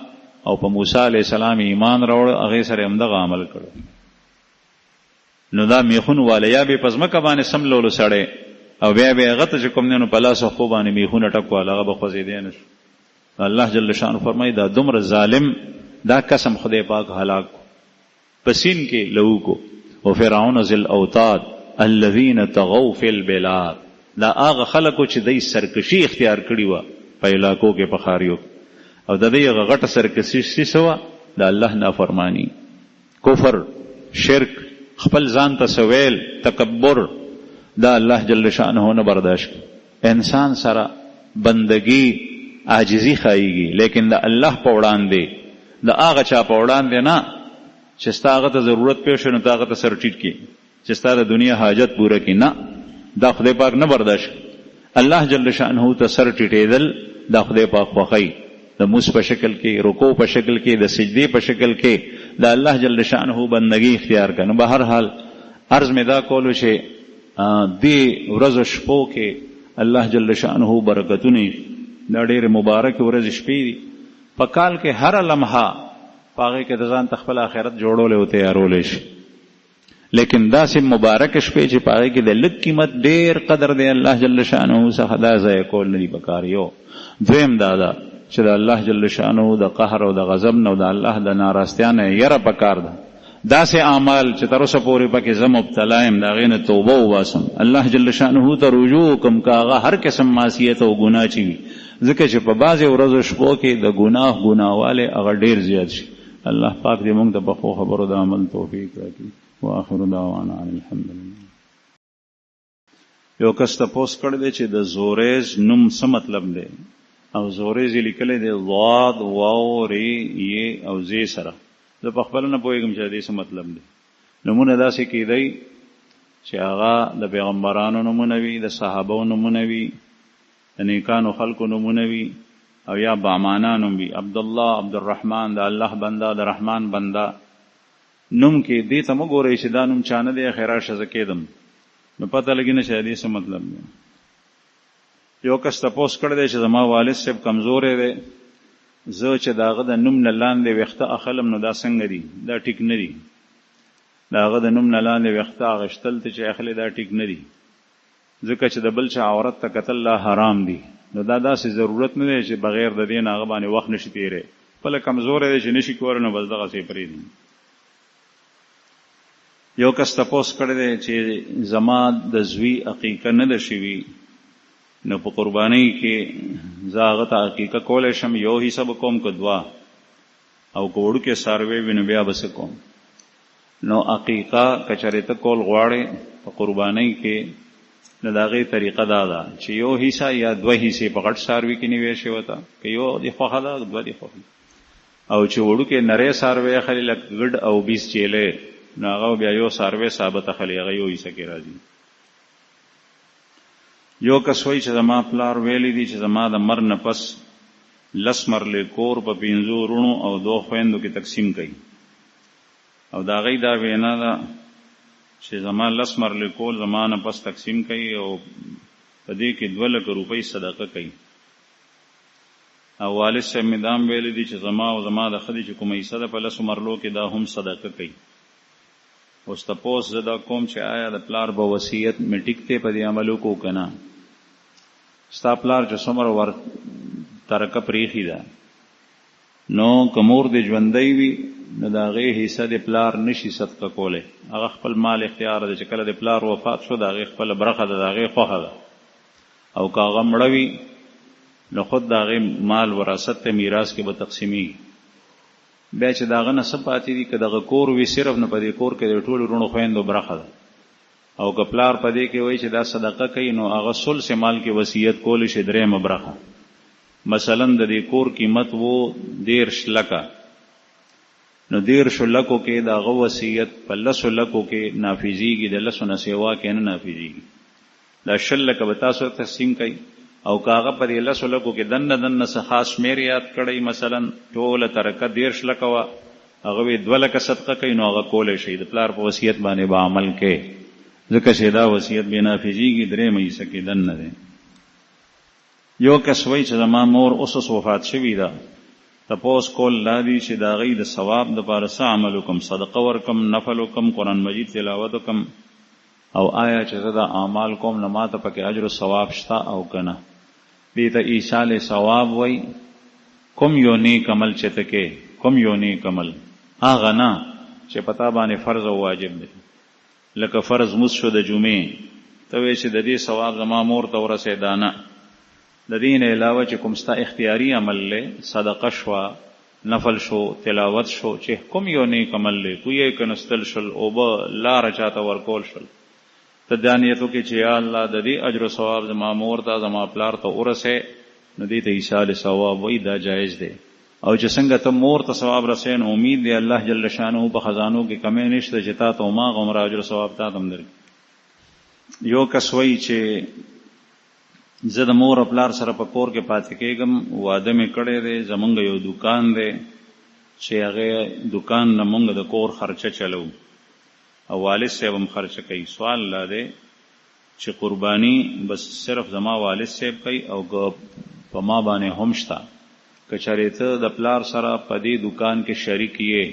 او په موسی علیه السلام ایمان راوړ، هغې سره یې همدغه عمل کړی. نو دا میخونو والا یا به په ځمکه باندې سملولو سړی، او بیا به هغه ته چې کوم دی نو په لاس او خپو باندې میخونه ټک وهل، هغه به خوځېدی نه شو. الله جل شانه فرمایي دا دومره ظالم دا قسم خدای پاک هلاک کو، په سین کې لو کو. وفرعون ذی الاوتاد الذین طغوا فی البلاد، دا هغه خلک وو چې دوی سرکشي اختیار کړي وه په علاقو کې، په ښاریو کې، او د دوی هغه غټه سرکشي څه وه؟ د الله نافرماني، کفر، شرک، خپل ځان ته څه ویل، تکبر، دا الله جل شانه نه برداشت کوي. انسان سره بندګي عاجزي ښاییږي، لیکن د الله په وړاندې، د هغه چا په وړاندې نه چې ستا هغه ته ضرورت پېښ شو نو ته هغه ته سر ټیټ کړې چې ستا د دنیا حاجت پوره کړي، نه، دا خدای پاک نه برداشت کوي. الله جل شانه ته سر ټیټېدل دا خدای پاک خوښوي. د موس په شکل کې، رکوع په شکل کې، د سجدې په شکل کې د الله جل شانه بندگی اختیار کړه. نو بهر حال عرض مې دا کولو چې دې ورځو شپو کې الله جل شانه برکتونه، دا ډېرې مبارکې ورځې شپې دي. په کال کې هره لمحه په هغې کې د ځان ته خپل آخرت جوړولی او تیارولی شي، لیکن داسې مبارک شپې چې په هغې کې د لږ قیمت ډېر قدر دی الله جل شانه څخه، دا ضایع کول نه دي پکار. یو دویم دا ده چې د الله جل شانه د قهر او د غضب نه او د الله د ناراضتیا نه یره پکار ده. داسې اعمال چې تر اوسه پورې پکې زه مبتلا یم، د هغې نه توبه وباسم، الله جل شانه ته رجوع وکړم، که هغه هر قسم معصیت او ګناه چې وي، ځکه چې په بعضې ورځو شپو کې د ګناه ګناهوالی هغه ډېر زیات شي. الله پاک دې موږ ته په ښو خبرو د عمل توفیق راکړي. واخر دعوانا ان الحمدلله. یو کس تپوس کړی دی چې د زوریز نوم څه مطلب دی، او زوریز یې لیکلی دی ضاد واو ری ی او زی سره. زه په خپله نه پوهېږم چې د دې څه مطلب دی. نومونه داسې کېدی چې هغه د پیغمبرانو نومونه وي، د صحابو نومونه وي، د نیکانو خلکو نومونه وي، او یا بامانا نوم وي. عبدالله، عبدالرحمن، د الله بنده، د رحمان بنده نوم کې دې ته مه ګورئ چې دا نوم چا نه دی ایښی، راشه زه کېدم، نو پته لګي نه چې د دې څه مطلب دی. یو کس تپوس کړی دی چې زما والد صاحب کمزوری دی، زه چې د هغه د نوم نه لاندې ویښته اخلم نو دا څنګه دي؟ دا ټیک نه دي. د هغه د نوم نه لاندې ویښته اخیستل ته چې اخلې دا ټیک نه دي، ځکه چې د بل چا عورت ته کتل دا حرام دي. نو دا داسې ضرورت نه دی چې بغیر د دې نه هغه باندې وخت نشي تېری، خپله کمزوری دی چې نشي کولی نو بس دغسې یې پرېږدي. یو کس تپوس کړی دی چې زما د زوی عقیقه نه ده شوي، نو په قربانۍ کې زه هغه ته عقیقه کولی شم، یو حصه به کوم که دوه، او که وړوکی څاروی وي نو بیا به څه کوم؟ نو عقیقه که چېرې ته کول غواړې په قربانۍ کې، نو د هغې طریقه دا ده چې یو حصه یا دوه حصې په غټ څاروي کې نیوی شي ورته، که یو دې خوښه ده دوه دې خوښه، او چې وړوکی نری څاروی اخلي لکه ګډ او بیز چیلی، نو هغه بیا یو څاروی ثابت اخلي، هغه یو حصه کې راځي. یو کس وایي چې زما پلار ویلي دي چې زما د مرګ نه پس 10 مرلې کور په 5 وروڼو او 2 خویندو کې تقسیم کړي، او د هغوی دا وینا ده چې زما 10 مرلې کور زما نه پس تقسیم کړي او په دې کې 2 لکه روپۍ صدقه کوي. او والد صاحب مې دا هم ویلي دي چې زما او زما د ښځې چې کومه حصه ده په 10 مرلو کې دا هم صدقه کوي. اوس تپوس زه دا کوم چې آیا د پلار به وصیت مې ټیک دی په دې عمل وکړو که نه؟ ستا پلار چې څومره ور ترکه پرېښي ده، نو که مور دې ژوندۍ وي نو د هغې حصه دې پلار نشي صدقه کولی، هغه خپل مال اختیار دی چې کله دې پلار وفات شو د هغې خپله برخه ده، د هغې خوښه ده. او که هغه مړه وي نو خود د هغې مال وراثت ته میراث کې به تقسیمېږي. بیا چې د هغه نه څه پاتې دي، که دغه کور وي صرف، نو په دې کور کې د ټولو وروڼو خویندو برخه ده. او که پلار په دې کې وایي چې دا صدقه کوي، نو هغه ثلث مال کې وصیت کولی شي، درېیمه برخه. مثلا د دې کور قیمت وو 30 لکه، نو 30 لکو کې د هغه وصیت په 10 لکو کې نافذېږي، د 10 نه سیوا کې نه نافذېږي. دا 20 لکه به تاسو تقسیم کړئ، او که هغه په دې 10 لکو کې دننه دننه څه خاص شمېر یاد کړئ، مثلا ټوله ترکه 30 لکه وه، هغه وی 2 لکه صدقه کوي، نو هغه کولی شي د پلار په وصیت باندې به عمل کوي، ځکه چې دا وصیت به نافذېږي، درېیمه حصه کې دننه دی. یو کس وایي چې زما مور اوس اوس وفات شوې ده، تپوس کول دا دي چې د هغې د ثواب دپاره څه عمل وکړم، صدقه ورکړم، نفل وکړم، قرآن مجید تلاوت وکړم، او آیا چې زه دا اعمال کوم نو ما ته پکې اجر و ثواب شته او که نه؟ دې ته ایصال ثواب وایي. کوم یو نیک عمل چې ته کې، کوم یو نیک عمل هغه نه چې په تا باندې فرض او واجب دی، لکه فرض مونځ شو د جمعې، ته وایې چې د دې ثواب زما مور ته ورسېد، دا نه. د دې نه علاوه چې کوم ستا اختیاري عمل دی، صدقه شوه، نفل شو، تلاوت شو، چې کوم یو نیک عمل دی، کوی کنستل شول، اوبه لاره چاته ورکول شول، ته دا نیت وکړې چې یا الله د دې اجر و ثواب زما مور ته، زما پلار ته ورسې، نو دې ته ایصال ثواب وایي، دا جایز دی. او چې څنګه ته مور ته ثواب رسې، نو امید دی الله جل شانه په خزانو کې کمی نشته چې تا ته هماغه عمره اجر و ثواب تا ته هم درکړي. یو کس وایي چې زه د مور او پلار سره په کور کې پاتې کېږم، واده مې کړی دی، زمونږ یو دوکان دی چې هغه دوکان نه مونږ د کور خرچه چلوو او والد صاحب هم خرچه کوي. سوال دا دی چې قرباني بس صرف زما والد صاحب کوي او که په ما باندې هم شته؟ که چېرې ته د پلار سره په دې دوکان کې شریک یې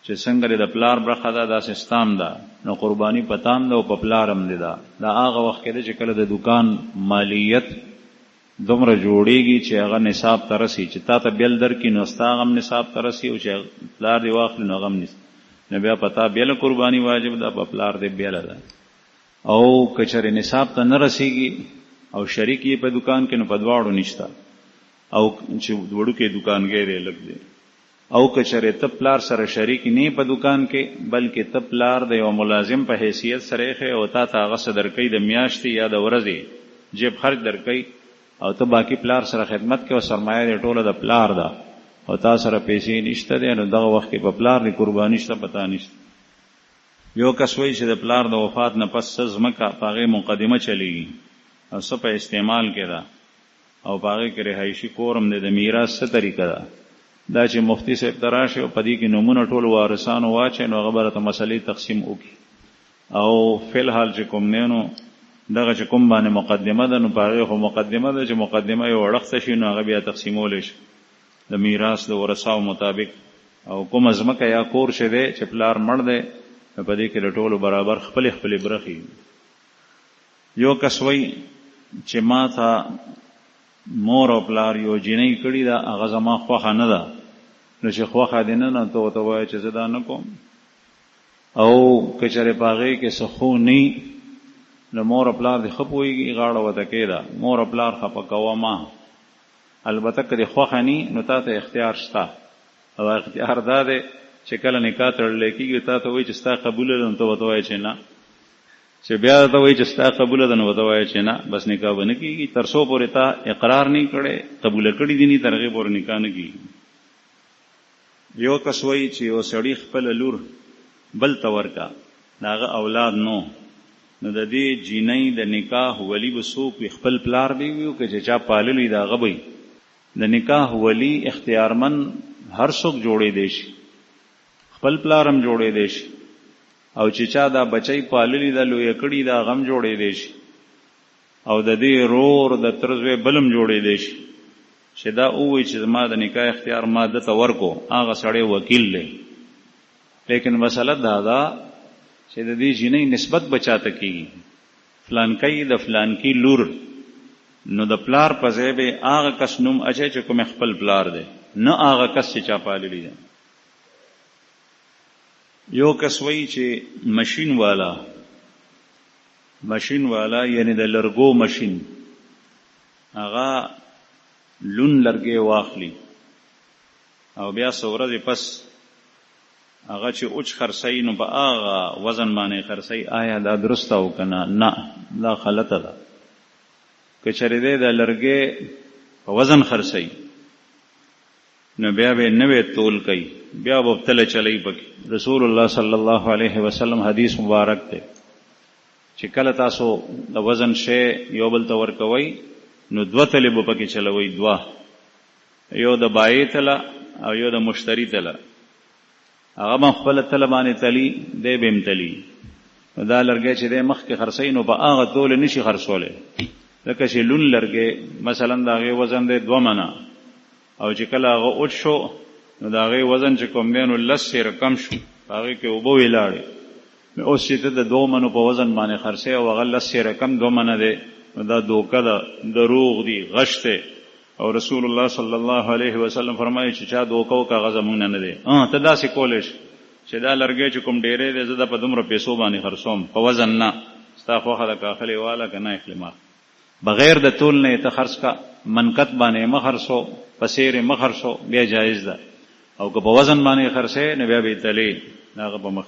چې څنګه دې د پلار برخه ده داسې ستا هم ده، نو قرباني په تا هم ده او په پلار هم دې ده. دا هغه وخت کې ده چې کله د دوکان مالیت دومره جوړېږي چې هغه نصاب ته رسي، چې تا ته بېل درکړي نو ستا هغه هم نصاب ته رسي او چې پلار دې واخلي نو هغه هم نصاب، نو بیا په تا بېله قرباني واجب ده، په پلار دې بېله ده. او که چېرې نصاب ته نه رسېږي او شریک یې په دوکان کې نو په دواړو نشته، او چې وړوکی دوکانګی دی لږ دی. او که چېرې ته پلار سره شریک نه یې په دوکان کې، بلکې ته پلار د یوه ملازم په حیثیت سره ایښی او تا ته هغه څه درکوي د میاشتې یا د ورځې جیب خرچ درکوي او ته باقي پلار سره خدمت کوې او سرمایه دې ټوله د پلار ده او تا سره پیسې نشته دی، نو دغه وخت کې په پلار دې قرباني شته په تا نشته. یو کس وایي چې د پلار د وفات نه پس څه ځمکه په هغې مقدمه چلېږي او څه په استعمال کې ده او په هغې کې رهایشي کور هم دی، د میراث څه طریقه ده؟ دا چې مفتي صاحب ته راشي او په دې کې نومونه ټول وارثانو واچوي نو هغه به راته مسلې تقسیم وکړي او فی الحال چې کوم دی نو دغه چې کوم باندې مقدمه ده نو په هغې خو مقدمه ده چې مقدمه یو اړخ ته شي نو هغه بیا تقسیمولی شي د میراث د ورثاو مطابق. او کومه ځمکه یا کور چې دی چې پلار مړ دی نو په دې کې د ټولو برابر خپلې خپلې برخې. یو کس وایي چې ما ته مور او پلار یو جینۍ کړي ده، هغه زما خوښه نه ده، نو چې خوښه دې نه ده ته ورته وایه چې زه دا نه کوم. او که چېرې په هغې کې څه ښو نه وي نو مور او پلار دې ښه پوهېږي، غاړه ورته کېږده، مور او پلار خفه کوه مه. البته که دې خوښه نه وي نو تا ته اختیار شته، او اختیار دا دی چې کله نکاح تړلی کېږي تا ته وایي چې ستا قبوله ده، نو ته ورته وایې چې نه. چې بیا ته وایي چې ستا قبوله ده نو ورته وایې چې نه، بس نکاح به نه کېږي تر څو پورې تا اقرار نه کړی، قبوله کړي دي نه، تر هغې پورې نکاح نه کېږي. یو کس وایي چې یو سړي خپله لور بل ته ورکړه، د هغه اولاد نو، نو د دې جینۍ د نکاح ولي به څوک وي؟ خپل پلار به وي او که چې چا پاللی د هغه به وي؟ د نکاح ولي اختیارمن هر څوک جوړېدی شي، خپل پلار هم جوړېدی شي او چې چا دا بچی پاللی ده لویه کړي ده هغه هم جوړېدی شي او د دې رور د تره زوی بل هم جوړېدی شي چې دا ووایي چې زما د نکاح اختیار ما ده ته ورکو، هغه سړی وکیل دی. لیکن مسله دا ده چې د دې جینۍ نسبت به چاته کېږي؟ فلانکی د فلانکي لور، نو د پلار په ځای به هغه کس نوم اچوي چې کوم خپل پلار دی، نه هغه کس چې چا پاللی دی. یو کس وایي چې مشین والا، مشین والا یعنی د لرګو مشین، هغه لون لرګی واخلي او بیا څو ورځې پس هغه چې اوچ خرڅوي نو په هغه وزن باندې خرڅوي، آیا دا درسته او که نه؟ نه، دا غلطه ده. که چېرې دی د لرګی په وزن خرڅوي نو بیا به نوی تول کوي، بیا به تله چلوي پکې. رسول الله صلی الله علیه وسلم حدیث مبارک دی چې کله تاسو د وزن شی یو بل ته ورکوئ نو دوه تلې به پکې چلوئ، دوه، یو د بایع تله او یو د مشتری تله. هغه به خپله تله باندې تلي، دی به هم تلي. نو دا لرګی چې دی مخکې خرڅوي نو په هغه تولې نشي خرڅولی، ځکه چې لون لرګی مثلا د هغې وزن دی 2 منه، او چې کله هغه اوچ شو نو د هغې وزن چې کوم دی نو 10 سېره کم شو، په هغې کې اوبه ولاړې. نو اوس چې ته د 2 منو په وزن باندې خرڅې او هغه 10 سېره کم 2 منه دی، نو دا دوکه ده، دروغ دي، غش دی. او رسول الله صلی الله علیه وسلم فرمایي چې چا دوکه وکړه هغه زموږ نه نه دی. ته داسې کولی شې چې دا لرګی چې کوم ډېری دی زه دا په دومره پیسو باندې خرڅوم، په وزن نه، ستا خوښه ده که اخلې واله، که نه اخلې مه اخله. بغیر د تول نه یې ته خرڅ کا، منکت باندې یې مه خرڅو، په سیر یې مه خرڅو، بیا جایز ده. او که په وزن باندې یې خرڅې نو بیا به یې تلې د هغه په مخ.